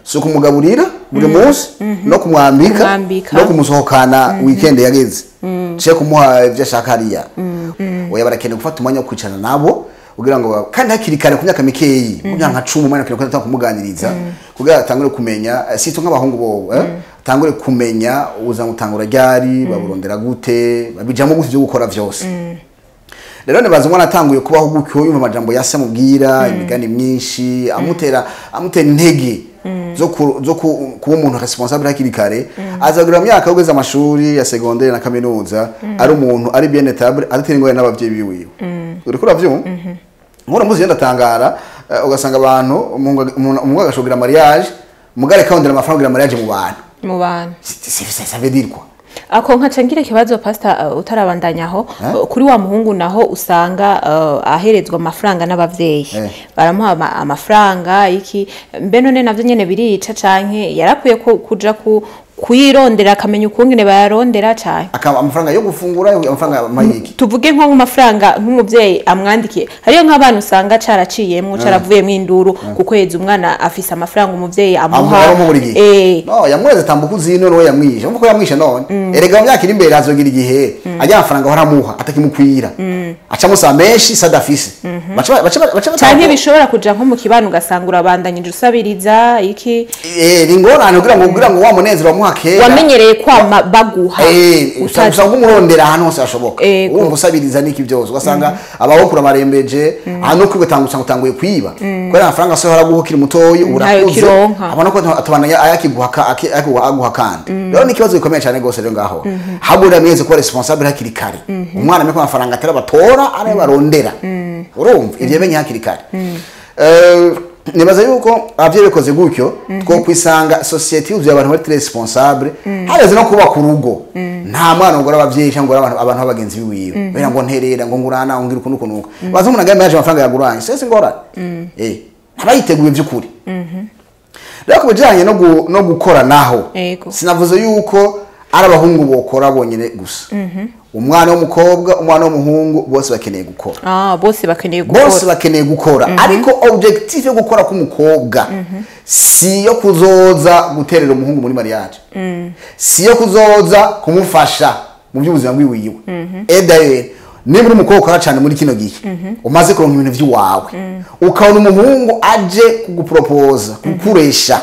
A: si ukumugaburira buri munsi no kumwambika
B: Kumwambika.
A: no kumusohokana weekend yageze, ciye kumuha ivyo ashaka hariya. Oya, barakeneye gufata umwanya wo kwicarana nabo kugira ngo kandi hakiri kare, ku myaka mikeyi, ku myaka nka 10, umwana akeneye ko kumuganiriza kugira atangure kumenya, sito nk'abahungu bobo, atangure kumenya ubuzima butangura ryari, baburondera gute, babijamo gute ivyo gukora vyose. Rero nibaza umwana atanguye kubaho gutyo, yumva amajambo yase amubwira, imigani myinshi amutera intege zo kuba umuntu responsable hakiri kare, azagira mu myaka yo amashuri ya secondaire na kaminuza ari umuntu ari bien établi, adatera ingorane n'abavyeyi biwiwe. Uriko uravyumva? Nkora muzi yenda tangara, ugasanga abantu umuhungu agashogira mariage, mugare kawondera amafaranga kugira mariage mu bantu.
B: Mu bantu.
A: Ça veut dire quoi?
B: Ako nkaca ngira ikibazo, pastor, utarabandanya aho. Kuri wa muhungu naho usanga aherezwa amafaranga n'abavyeyi, baramuha amafaranga iki, mbe none navyo nyene birica, canke yarakwiye kuja kuyirondera akamenya ukungene bayarondera, canke
A: Akaba amafaranga yo gufungura, amafaranga mayiki?
B: Tuvuge nko mu mafaranga nk'umuvyeyi amwandikiye, hariyo nk'abana usanga caraciyemwo, caravuyemwo induru ku kwezi, umwana afise amafaranga umuvyeyi amuha.
A: Amuha buri gihe. No yamweze tambuka uzino niwe yamwishe, umva ko yamwishe. None erega mu myaka iri imbere hazogira igihe ajya amafaranga ahora amuha atakimukwira, aca amusaba menshi sadafise, baca
B: Canke bishobora kuja nko mu kibano, ugasanga urabandanyije usabiriza iki.
A: Ni ingorane kugira ngo wa munezero wamuhaye. kumuha kera,
B: Wamenyereye kwama baguha.
A: Usanga umurondera ahantu hose hashoboka.
B: Ego.
A: Urumva usabiriza n'iki byose, ugasanga abawukura amarembeje ahantu kwiga, usanga utanguye kwiba kubera amafaranga so haraguha ukiri mutoyi,
B: Ntayo
A: urakuze
B: kironka.
A: Abona ko atabana ayakiguha aguha, kandi rero ni ikibazo gikomeye cyane rwose. Rero ngaho habura mweze kuba responsable hakiri kare. Umwana amenye ko amafaranga atari abatora, ari ayo barondera. Urumva ivyo menye hakiri kare. Nibaza yuko abavyeyi bikoze gutyo, two kwisanga société yuzuye abantu bari très responsable. Hageze no kubaka urugo, nta mwana ngora abavyeyi cyangwa ngora abantu b'abagenzi biwiwe bera ngo nterera, ngo ngurana, ngo ngira ukuntu ukuntu. Baza umuntu agamye yaje amafaranga yaguranye, sese ngora ntabayiteguye by'ukuri. Rero ku bijanye no gukora naho, sinavuze yuko ari abahungu bokora bonyine gusa. Umwana w'umukobwa, umwana w'umuhungu, bose bakeneye gukora.
B: Ah, bose bakeneye gukora.
A: Bose bakeneye gukora, ariko objectif yo gukora k'umukobwa si yo kuzoza guterera umuhungu muri mariage, si yo kuzoza kumufasha mu by'ubuzima bwiwiwe. Et d'ailleurs, niba uri umukobwa ukora cyane muri kino gihe, umaze kuronka ibintu by'iwawe, ukabona umuhungu aje kugupropoza, kukuresha,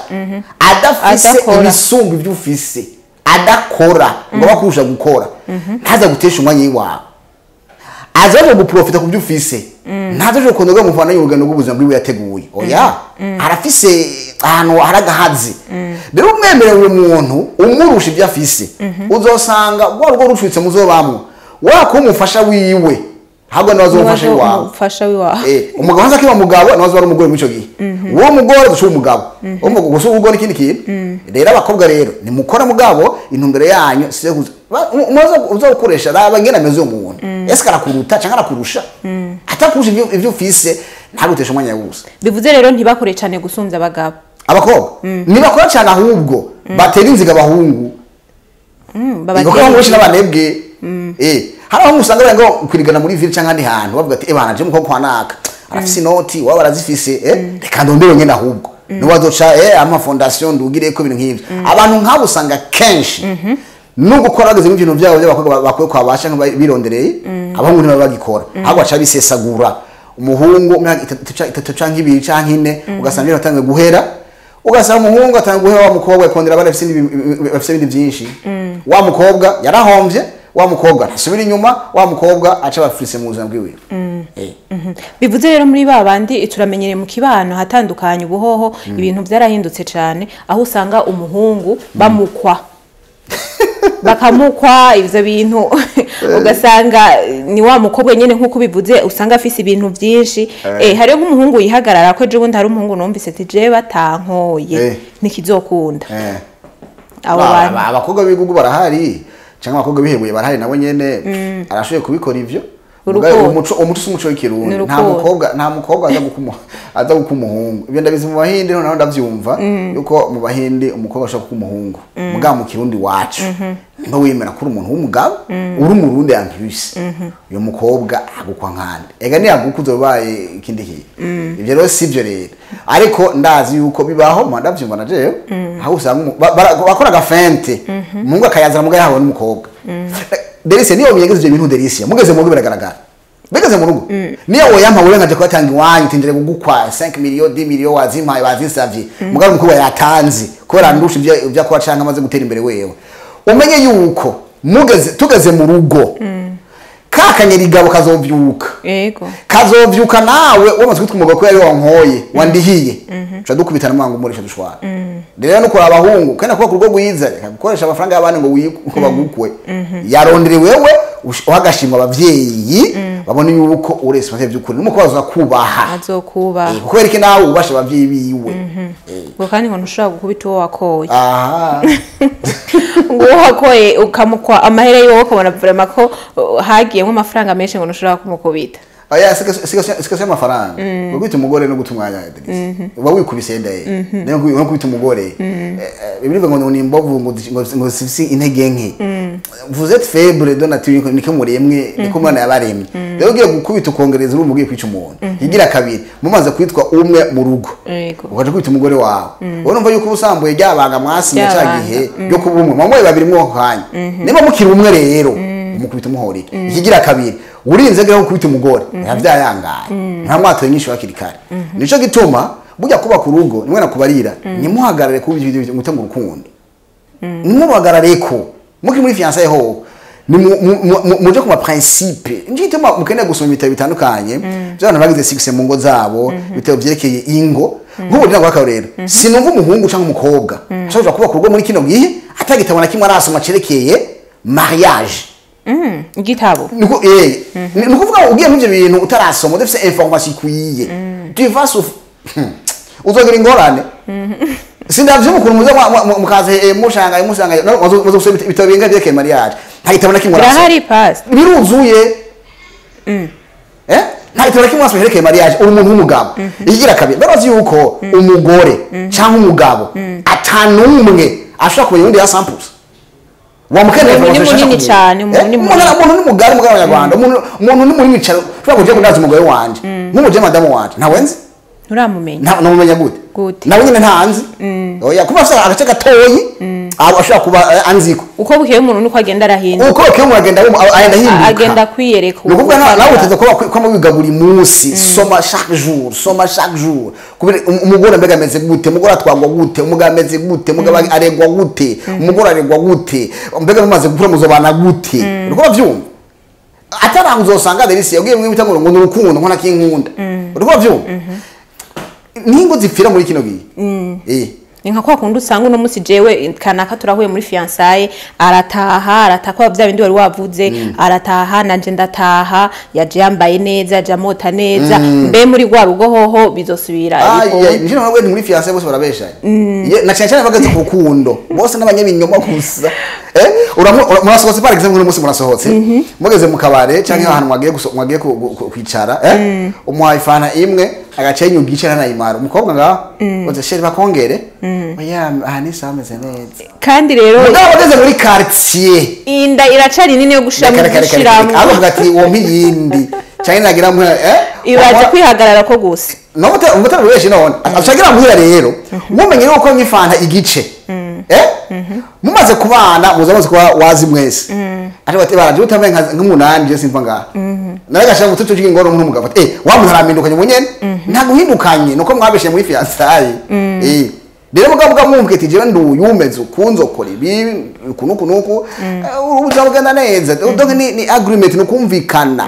A: adafise
B: Adakora.
A: ibisumba ibyo ufise, adakora ngo bakurusha gukora, ntaza gutesha umwanya iwawe. Azaje guprofita ku byo ufise, ntazaje gukunda mufana y'urugendo rw'ubuzima bwiwe yateguye. Oya, arafise ahantu hari agahazi. Rero umwemerewe umuntu umurusha ibyo afise, uzosanga rwa rugo rucutse muzobamwo wakuba umufasha wiwe, ahubwo nawe azomufasha iwawe.
B: Umufasha wiwawe.
A: Umugabo aza kiba mugabo, nawe azoba ari umugore muri ico gihe. Uwo mugore duca umugabo, umva gusa urugo n'ikindi kintu. Rero abakobwa rero nimukora, mugabo intumbero yanyu si yo umuze uza gukoresha. Raba ngena ameze uwo muntu, ese arakuruta cyangwa arakurusha? Atakurusha ibyo ufise, ntagutesha umwanya wose.
B: Bivuze rero ntibakore cyane gusumbya abagabo.
A: Abakobwa ntibakora cyane, ahubwo batera inziga abahungu. Kuko abahungu benshi n'abanebwe. Hari aho usanga bari ngo kwirigana muri ville cyangwa ahandi hantu, bavuga ati: "Eh bana, je mukobwa kwa naka arafise inoti, waba barazifise, reka ndondere nyene." Ahubwo niwe azoca ama fondation ndugire ko ibintu nk'ivyo. Abantu nk'abo usanga kenshi no gukora bageze mu bintu byabo by'abakobwa bakwiye kwabasha birondereye, abahungu ntibaba bagikora, ahubwo baca bisesagura. Umuhungu imyaka 3 canke 2 canke 4, ugasanga ibintu atangiye guhera, ugasanga umuhungu atangiye guhera wa mukobwa, akondera abana bafise ibindi byinshi. Wa mukobwa yarahomvye, wa mukobwa ntasubira inyuma, wa mukobwa aca abafise mu buzima bwiwe.
B: Bivuze rero muri ba bandi turamenyereye mu kibano hatandukanye, ubuhoho ibintu byarahindutse cyane, aho usanga umuhungu bamukwa, bakamukwa ivyo bintu, ugasanga ni wa mukobwa nyene nk'uko bivuze, usanga afise ibintu byinshi. Hariho nk'umuhungu yihagarara ko ejo bundi hari umuhungu numvise ati: "Jewe batankoye ntikizokunda." Abo bantu
A: Abakobwa b'igugu barahari, cyangwa abakobwa bihebuye barahari, nabo nyene arashoboye kubikora ivyo.
B: Urukundo.
A: Mugabo umuco si umuco w'ikirundi.
B: Ni
A: Nta
B: urukundo.
A: mukobwa, nta mukobwa aza guka umuhungu. Ibyo ndabizi mu Bahindi, noneho ndavyumva yuko mu Bahindi umukobwa ashobora guka umuhungu. Mugabo mu Kirundi wacu, nimba wemera ko uri umuntu w'umugabo, uri Umurundi, en plus uyu mukobwa agukwa nkande, ega niyaguka uzobaye ikindi kintu. Ibyo rero si byo rero, ariko ndazi yuko bibaho, mu ndavyumva na jewe, aho usanga bakora agafente, umuhungu akayazana mugabo yahawe n'umukobwa. Delisia, niyo muyegeze ibyo bintu, Delisia, mugeze mu rugo biragaragara. Bigeze mu rugo, niyo woyampa wewe nkaje kubatanga iwanyu, tindire kugukwa 5 millions, 10 millions, wazimpaye, wazinsavye, mugabo umukobwa yatanze kubera ndusha ibyo akora canke amaze gutera imbere wewe, umenye yuko mugeze tugeze mu rugo, ka kanyerigabo kazovyuka. Kazovyuka nawe wamaze kwitwa umugabo ko yari wankoye, wandihiye, uca dukubitana mwango umurisha dushwana. Rero no kuraba abahungu kandi kuba ku rugo rwiza, reka gukoresha amafaranga y'abandi ngo ngo bagukwe. Yarondere wewe uhagashimwa abavyeyi, babone yuko uri responsable by'ukuri, n'umukobwa azokubaha.
B: Azokubaha.
A: Kubera iki nawe ubasha abavyeyi biwe.
B: Ngo kandi ngo ntushobora gukubita uwo wakoye.
A: Aha.
B: Ngo uwo wakoye ukamukwa amahera yiwe, ukabona vraiment ko hagiyemo amafaranga menshi, ngo ntushobora kumukubita.
A: Oya, sikasi y'amafaranga. Gukubita umugore no guta umwanya, Denise. Uba wikubise ndaye. Niyo no kubita umugore. Bibiliya ngo ni imbovu, ngo zifise intege nke. Vous êtes faible de nature, niko muremwe, niko Imana yabaremye. Rero ugiye gukubita ukongereza, uri umugiye kwica umuntu. Igira kabiri, mumaze kwitwa umwe mu rugo. Ukaja kwita umugore wawe. Wowe urumva yuko ubusambuye ryabanga mwasinye ca
B: Ryabanga.
A: gihe ryo kuba umwe. Mwamuye babiri mwo kanya. Niba mukiri umwe rero, umukubita umuhorera. Ikigira kabiri, urinze geraho gukubita umugore, biba byayangaye. Nta mwatoye nyinshi hakiri kare. Nico gituma burya kuba ku rugo nimwe nakubarira, ntimuhagarare kuba ibyo gutanga urukundo. Nimubahagarareko mukiri muri fiançailles ho, ni muje ku ma principe. Nje gituma mukeneye gusoma ibitabo bitandukanye by'abantu bagize succès mu ngo zabo, ibitabo vyerekeye ingo. Nk'ubu ndira akarorero, sinumva umuhungu cyangwa umukobwa ashobora kuba ku rugo muri kino gihe atagitabo na kimwe arasoma cerekeye mariage.
B: Igitabo?
A: Nuko ni ukuvuga ugiye muri ivyo bintu utarasoma, udafise information ikwiye, tu vas uzogira ingorane. Sindavyumva ukuntu muza mukaza mushangaye mushangaye, no muzo gusoma ibitabo bingahe vyerekeye mariage, nta gitabo na kimwe urasoma?
B: Birahari, pasi.
A: Biruzuye. Nta gitabo na kimwe urasoma cyerekeye mariage uri umuntu w'umugabo. Igira kabiri, barazi yuko umugore cyangwa umugabo atanumwe ashobora kumenya undi ya 100%. Wamukeneye
B: Umuntu ni
A: information.
B: munini cane, umuntu ni munini.
A: Umuntu ni mugari mugari w'Abanyarwanda. Umuntu ni munini cyane. Ushobora kuja kundaza umugore wanje, nk'umuje madamu wanje ntawe nzi.
B: Nturamumenya?
A: Namumenya gute?
B: Gute?
A: Nawe nyine ntanzi. Oya, kuba afise agace gatoyi abo ashobora kuba anziko.
B: Uko bukeye umuntu nuko agenda arahinduka.
A: Uko bakeye umuntu agenda agenda ahinduka.
B: Agenda kwiyereka.
A: Ni ukuvuga nawe uteze kuba kwama wiga buri munsi, soma chaque jour, soma chaque jour. Kubera umugore mbega ameze gute, umugore atwagwa gute, umugabo ameze gute, umugabo aregwa gute, umugore aregwa gute, mbega mumaze gukura muzobana gute? Uriko uravyumva? Atari uzosanga Delisi yabwiye mwe ngo ni urukundo, ngo nakinkunda. Uriko uravyumva? Ningo zipfira muri kino gihe.
B: Ni nka kwa kundi usanga uno munsi jewe kanaka turahuye muri fiançailles, arataha, aratakwa bya bindi wari wavuze, arataha nanje ndataha, yaje yambaye neza, yaje amota neza, mbe muri rwa rugo hoho bizosubira?
A: Aye, njye ntabwo ni muri fiançailles bose barabeshanye. Na cyane cyane bageze ku rukundo. Bose n'abanyabinyoma gusa. Murasohotse, par exemple uno munsi murasohotse. Mugeze mu kabare cyangwa ahantu mwagiye mwagiye kwicara, umuhaye ifana imwe, agaca yinyuga igice ntanayimara. Umukobwa ngaho, uze chéri bakongere. Oya, aha ni sawa, ameze neza.
B: Kandi rero
A: Mugabo bageze muri quartier,
B: inda iracari nini yo gushiramo.
A: Reka, reka, reka, reka.
B: Gushiramo.
A: Avuga ati uwo mpiyindi cyangwa nagira mwe
B: Ibaze kwihagarara ko gusa.
A: No mutari benshi none ashagira muhira rero mumenye yuko nyifanta igice, mumaze kubana muza muzi kuba wazi mwese, ariko ati baraje utambaye nk'umunani je simva ngaha nawe gashaka mututu cy'ingoro umuntu umugabo ati wa muntu aramindukanye munyene, nta guhindukanye nuko mwabeshe muri fiançailles. Rero mugabo bwa mwumvise ati jewe nduyu umeze ukunzo kora ibi uku nuku nuku, ubuzima bugenda neza. Donc ni agreement, ni ukumvikana.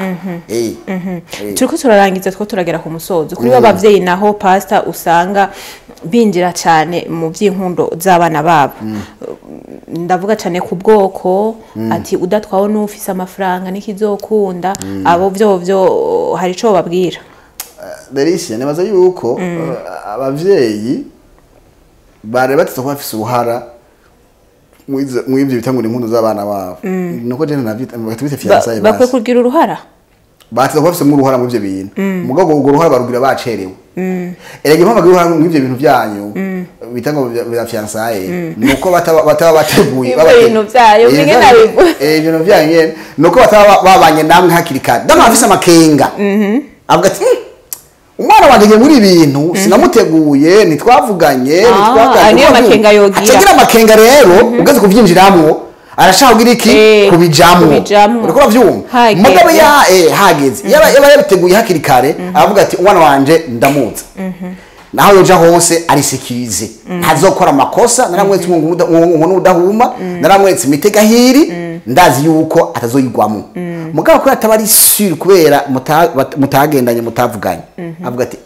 B: Turiko turarangiza, two turagera ku musozo. Kuri b'abavyeyi naho, pastor, usanga binjira cyane mu by'inkundo z'abana babo. Ndavuga cyane ku bwoko, ati udatwawe n'ufise amafaranga nikizokunda. Abo vyo hari ico babwira?
A: Delicia, nibaza yuko abavyeyi bari bateze kuba bafise uruhara mw'ivyo bita ngo ni inkundo z'abana babo. Nuko je navyita batubise fiançailles.
B: Bakwiye kugira uruhara.
A: Bateze kuba bafise uruhara mu ivyo bintu. Mugabo urwo ruhara barugira bacerewe. Erega impamvu bagira uruhara mu ivyo bintu vyanyu bita ngo bya fiançailles nuko bataba bateguye.
B: Ivyo bintu vyayo, mwige nabivuga.
A: Ibintu vyanyu nyene nuko bataba babanye namwe hakiri kare. Ndamwe afise amakenga avuga ati "Umwana wanje ngiye muri ibintu sinamuteguye, ntitwavuganye, ntitwaganiriye."
B: Ayo niyo makenga yogira.
A: Acagira amakenga rero ugeze kuvyinjiramwo arashaka kugira iki?
B: Eh,
A: kubijamwo.
B: Kubijamwo.
A: Uriko uravyumva?
B: Hageze.
A: Mugabo ya hageze, yaba yabiteguye hakiri kare, aravuga ati umwana wanje ndamuzi, naho yoja hose arisikirize, ntazokora amakosa, naramweretse umuntu udahuma, naramweretse imitegahiri, ndazi yuko atazoyigwamo. Mugabo kubera ataba ari sûr, kubera mutagendanye, mutavuganye, avuga ati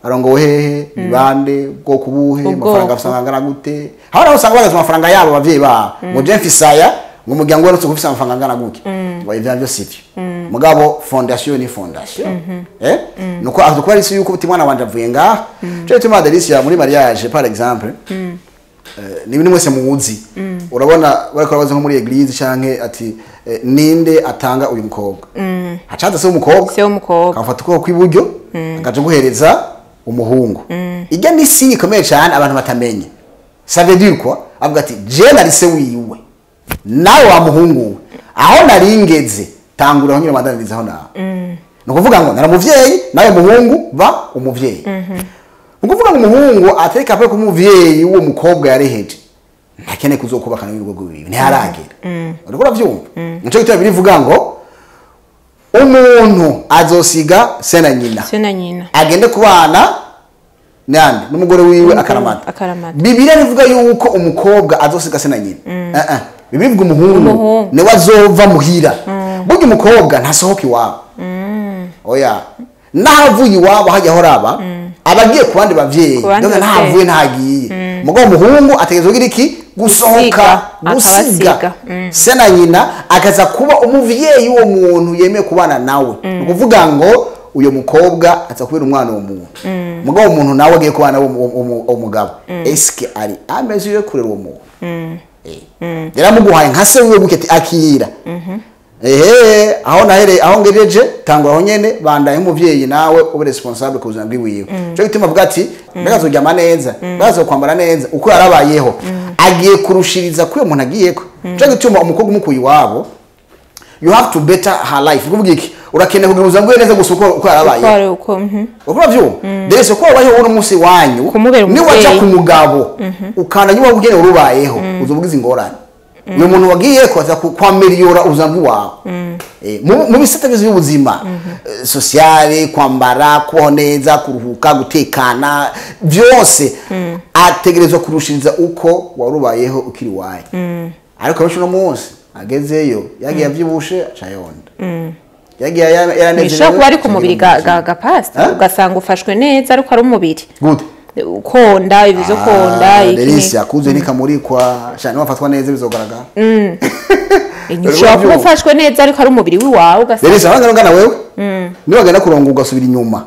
A: arongowe hehe, ni bande, ubwoko buhe,
B: Ubwoko.
A: amafaranga afise angana gute? Aho naho usanga bagaze amafaranga yabo abavyeyi babo, ngo je mfise aya, ngo umuryango wose ufise amafaranga angana gutya, ngo ivyo byo sivyo. Mugabo fondation ni fondation, nuko aho kuba ari si yuko uti mwana wanje avuye ngaha. Cyo gituma Delicia muri mariage, par exemple, ni ibintu mwese muzi, urabona bariko barabaza nko muri église canke ati ninde atanga uyu mukobwa, hacaza se w'umukobwa.
B: Se w'umukobwa.
A: Akamufata ukuboko kw'iburyo akaja guhereza umuhungu. Ijya ni signe ikomeye cyane abantu batamenye. Ça veut dire quoi? Avuga ati je nari se wiwe, nawe wa muhungu we, aho nari ngeze tangura aho nyine bandanirizaho nawe. Ni ukuvuga ngo nari umuvyeyi, nawe muhungu ba umuvyeyi. Ni ukuvuga ngo umuhungu atereka ko umuvyeyi w'uwo mukobwa yareheje ntakeneye kuzokubakana n'urugo rwiwe, ntiharagera. Uriko uravyumva? Nico gituma birivuga ngo umuntu azosiga se na nyina
B: Se na nyina
A: agende kubana. Nande n'umugore wiwe akaramata.
B: Akaramata.
A: Bibiliya ivuga yuko umukobwa azosiga se na nyina. Bibiliya ivuga umuhungu niwe azova muhira. Burya umukobwa ntasohoka iwabo. Oya, nahavuye iwabo hajya horaba abagiye ku bandi bavyeyi,
B: Ku bandi
A: donc
B: bavyeyi.
A: ntahavuye ntagiye. Mugabo umuhungu ategerezwa kugira iki? Gusohoka,
B: Gusiga,
A: gusiga
B: akabasiga.
A: Se na nyina, akaza kuba umuvyeyi w'uwo muntu yemeye kubana nawe. Ni ukuvuga ngo uyo mukobwa aza kubera umwana uwo muntu. Mugabo umuntu nawe agiye kubana uwo mugabo, eske ari ameze yo kurera uwo muntu? Yaramuguhaye nka se wiwe gutya ati akira, ehe, aho nahere, aho ngejeje, tangura aho nyene, bandaye nk'umuvyeyi, nawe ube responsable ku buzima bwiwiwe. Cyo gituma avuga ati mbega azoryama neza, mbega azokwambara neza, uko yarabayeho agiye kurushiriza kuri uwo muntu agiyeko. Cyo gituma umukobwa umukuye iwabo, you have to better her life. Kuvuga iki? Urakeneye kugira ubuzima bwiwe neza gusa uko yarabayeho.
B: Uko ari uko.
A: Uko uravyumva ndetse ko wabayeho uno munsi wanyu,
B: Kumubera
A: niwaja
B: umuvyeyi.
A: ku mugabo ukandanya uba ugenewe urubayeho, uzobugize ingorane. Uyu muntu wagiye ko aza kwameliyora ubuzima bwawe mu bisata byose by'ubuzima, sociale, kwambara, kubaho neza, kuruhuka, gutekana, byose ategerezwa kurushiriza uko warubayeho ukiri wayo. Ariko benshi uno munsi agezeyo yagiye avyibushe, aca yonda, yagiye yaranezerewe,
B: Bishobora kuba ari ku
A: aca
B: mubiri
A: agira
B: ga
A: umutima.
B: ga ga pasta,
A: Eh?
B: ugasanga ufashwe neza ariko ari umubiri.
A: Gute?
B: Konda, ibi byo konda, iki.
A: Delisia kuze nikamurikwa cyane, wafatwa neza bizogaragara.
B: Ushobora kuba ufashwe neza ariko ari umubiri w'iwawe, ugasanga
A: Delisia abangana ngana wewe niba wagenda kurongo ugasubira inyuma,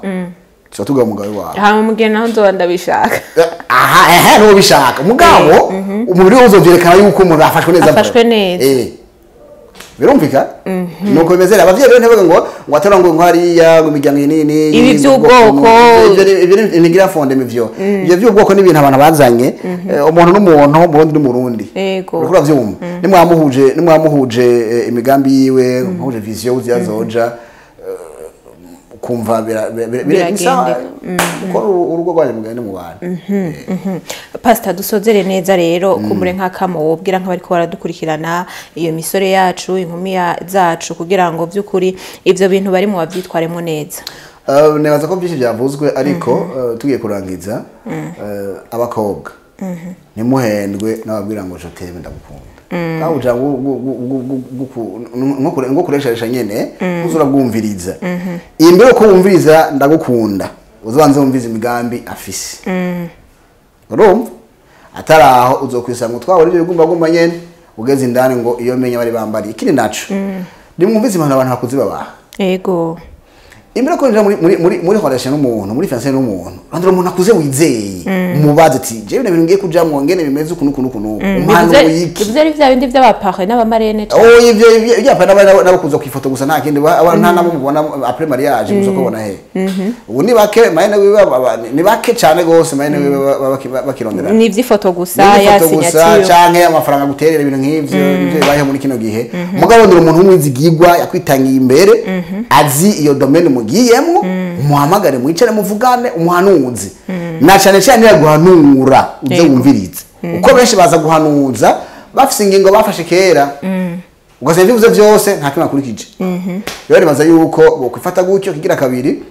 A: tuba tugaba umugabo wawe.
B: Hama mugeni naho nzoba ndabishaka.
A: Aha, ehe, nuwo bishaka, mugabo umubiri we uzovyerekana yuko umuntu afashwe neza.
B: Afashwe neza.
A: Birumvika nuko bimeze rero. Abavyeyi rero ntibavuge ngo atara ngo hariya ngo imiryango iyi nini.
B: Ibi vy'ubwoko.
A: Ivyo ntigira fondement ivyo vy'ubwoko n'ibintu abantu bazanye. Umuntu n'umuntu, Umurundi n'Umurundi. Uriko uravyumva, nimwamuhuje imigambi yiwe, muhuje vision uzi azoja, kumva
B: Biragendeka.
A: Gukora urugo rwanyu mugende mu bantu.
B: Pasita, dusozere neza rero. Kumbure nk'akamo wobwira nk'abariko baradukurikirana, iyo misore yacu, inkumi zacu, kugira ngo by'ukuri ivyo bintu bari mu bavyitwaremo neza.
A: Nibaza ko byinshi byavuzwe, ariko tugiye kurangiza, abakobwa ntimuhendwe n'ababwira ngo je t'aime, ndagukunda. Nawe uja nko kuresharesha nyene uza urabwumviriza. Imbere uko wumviriza ndagukunda, uzabanze wumviriza imigambi afise. Urumva, atari aho uzokwisanga utwawe n'ibyo bigumbagumba nyene, ugeze indani ngo iyo menya bari bambariye. Ikindi naco, nimwumvize impanuro abantu bakuze babaha. Imbere ko ninjira muri relation n'umuntu, muri fiancé n'umuntu, randura umuntu akuze wizeye, mubaze ati jewe ibintu ngiye kujamwo ngene bimeze uku n'uku n'uku n'uku, umuhanuzi iki?
B: Bivuze ari vya bindi vy'abaparrain n'abamarraine cane.
A: Oh, ivyo ibyapa n'abakuza ku ifoto gusa, nta kindi. Nta nabo mubona après mariage gusa ko bona he. Ubu ni bake marraine wiwe ni bake cyane gose marraine wiwe bakirondera.
B: Ni ivy'ifoto gusa ya
A: N'ifoto gusa
B: signature.
A: Canke amafaranga guterera, ibintu nk'ivyo nivyo bibayeho muri kino gihe. Mugabo ndira umuntu w'umwizigirwa yakwitangiye imbere, azi iyo domaine mugiyemwo, umuhamagare, mwicare muvugane, umuhanuzi, na cane cane yaguhanura uze wumvirize. Uko benshi baza guhanuza bafise ingingo bafashe kera, ugasanga ivyo uvuze vyose nta kimwe akurikije. Rero nibaza yuko bokwifata gutyo. Kigira kabiri,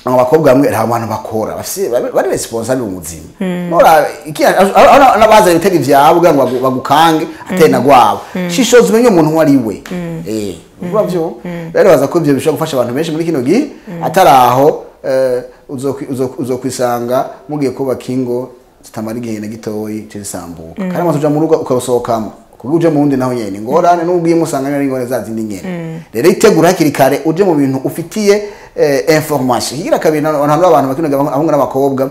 A: abo bakobwa bamwe nta bantu bakora bafise bari responsable mu buzima. Nora iki n'abaza ibitego ivyabo kugira ngo bagukange atari na gwabo. Shishoza umenye umuntu uwo ari we. Uravyo rero, baza ko ivyo bishobora gufasha abantu benshi muri kino gihe. Atari aho, uzokwisanga mugiye kubaka ingo zitamara igihe na gitoyi zisambuka, kandi amaze uja mu rugo ukarusohokamo kuko uje mu wundi naho nyene ingorane, n'ubwo iyo musanga ari ingorane za zindi nyene. Rero itegura hakiri kare, uje mu bintu ufitiye information. Higira kabiri, abantu bakino abahungu n'abakobwa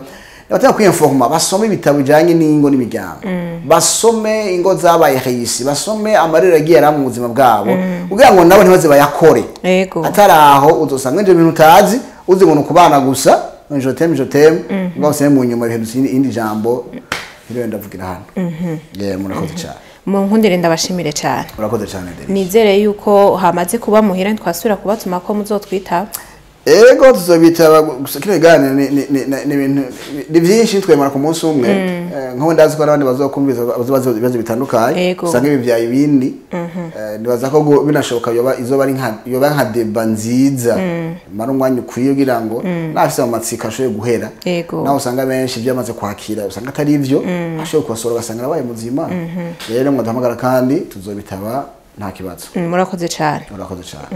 A: batanga kwinforma, basome ibitabo bijanye n'ingo n'imiryango, basome ingo zabaye réussies, basome amarira yagiye ara mu buzima bwabo, kugira ngo nabo ntibaze bayakore. Atari aho uzosanga ivyo bintu utazi, uzi ngo ni ukubana gusa, je t'aime, je t'aime, ngo useme mu nyuma ibintu indi jambo rero ndavugira hano. Yeah, murakoze cyane.
B: Mu nkundire ndabashimire cyane.
A: Murakoze cyane, Denise.
B: Nizere yuko hamaze kuba muhira twasubira kubatuma ko muzotwitaba.
A: Ego, tuzobitaba. Gusa kino kiganiro ni ibintu ni byinshi, twemara ku munsi umwe. Nk'ubu ndazi ko n'abandi bazokumviza, bazobaza ibibazo bitandukanye, usanga ibi byaye ibindi. Nibaza ko binashoboka yoba izoba ari nka yoba nka débat nziza, mara umwanya ukwiye kugira ngo nafise mu matsiko ashoboye guhera. Naho usanga benshi byamaze kwakira, usanga atari ivyo, ashoboye kubasora ugasanga arabaye muzima. Rero mwaduhamagara kandi tuzobitaba, nta kibazo.
B: Murakoze cyane.
A: Urakoze cyane.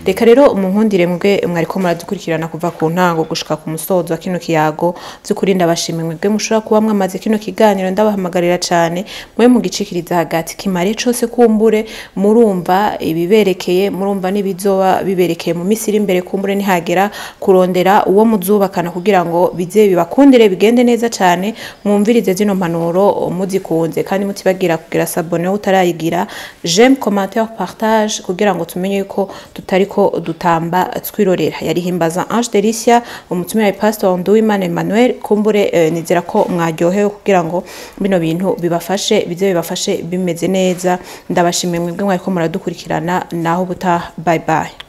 B: Reka rero umunkundire mwebwe mwariko muradukurikirana kuva ku ntango gushika ku musozo wa kino kiyago. By'ukuri ndabashimiye mwebwe mushobora kuba mwamaze kino kiganiro. Ndabahamagarira cyane mwe mugicikiriza hagati, kimare cose, kumbure murumva ibiberekeye, murumva n'ibizoba biberekeye mu minsi iri imbere, kumbure nihagera kurondera uwo muzubakana, kugira ngo bize bibakundire, bigende neza cyane. Mwumvirize zino mpanuro muzikunze, kandi mutibagira kugira s'abonner utarayigira, j'aime, commentaire, partage, kugira ngo tumenye yuko tutariko dutamba twirorera. Yari Himbaza Ange Delicia, umutumire Pastor Nduwimana Emmanuel. Kumbure nizera ko mwaryohewe, kugira ngo bino bintu bibafashe, bize bibafashe bimeze neza. Ndabashimiye mwebwe mwariko muradukurikirana. Naho ubutaha, bye bye.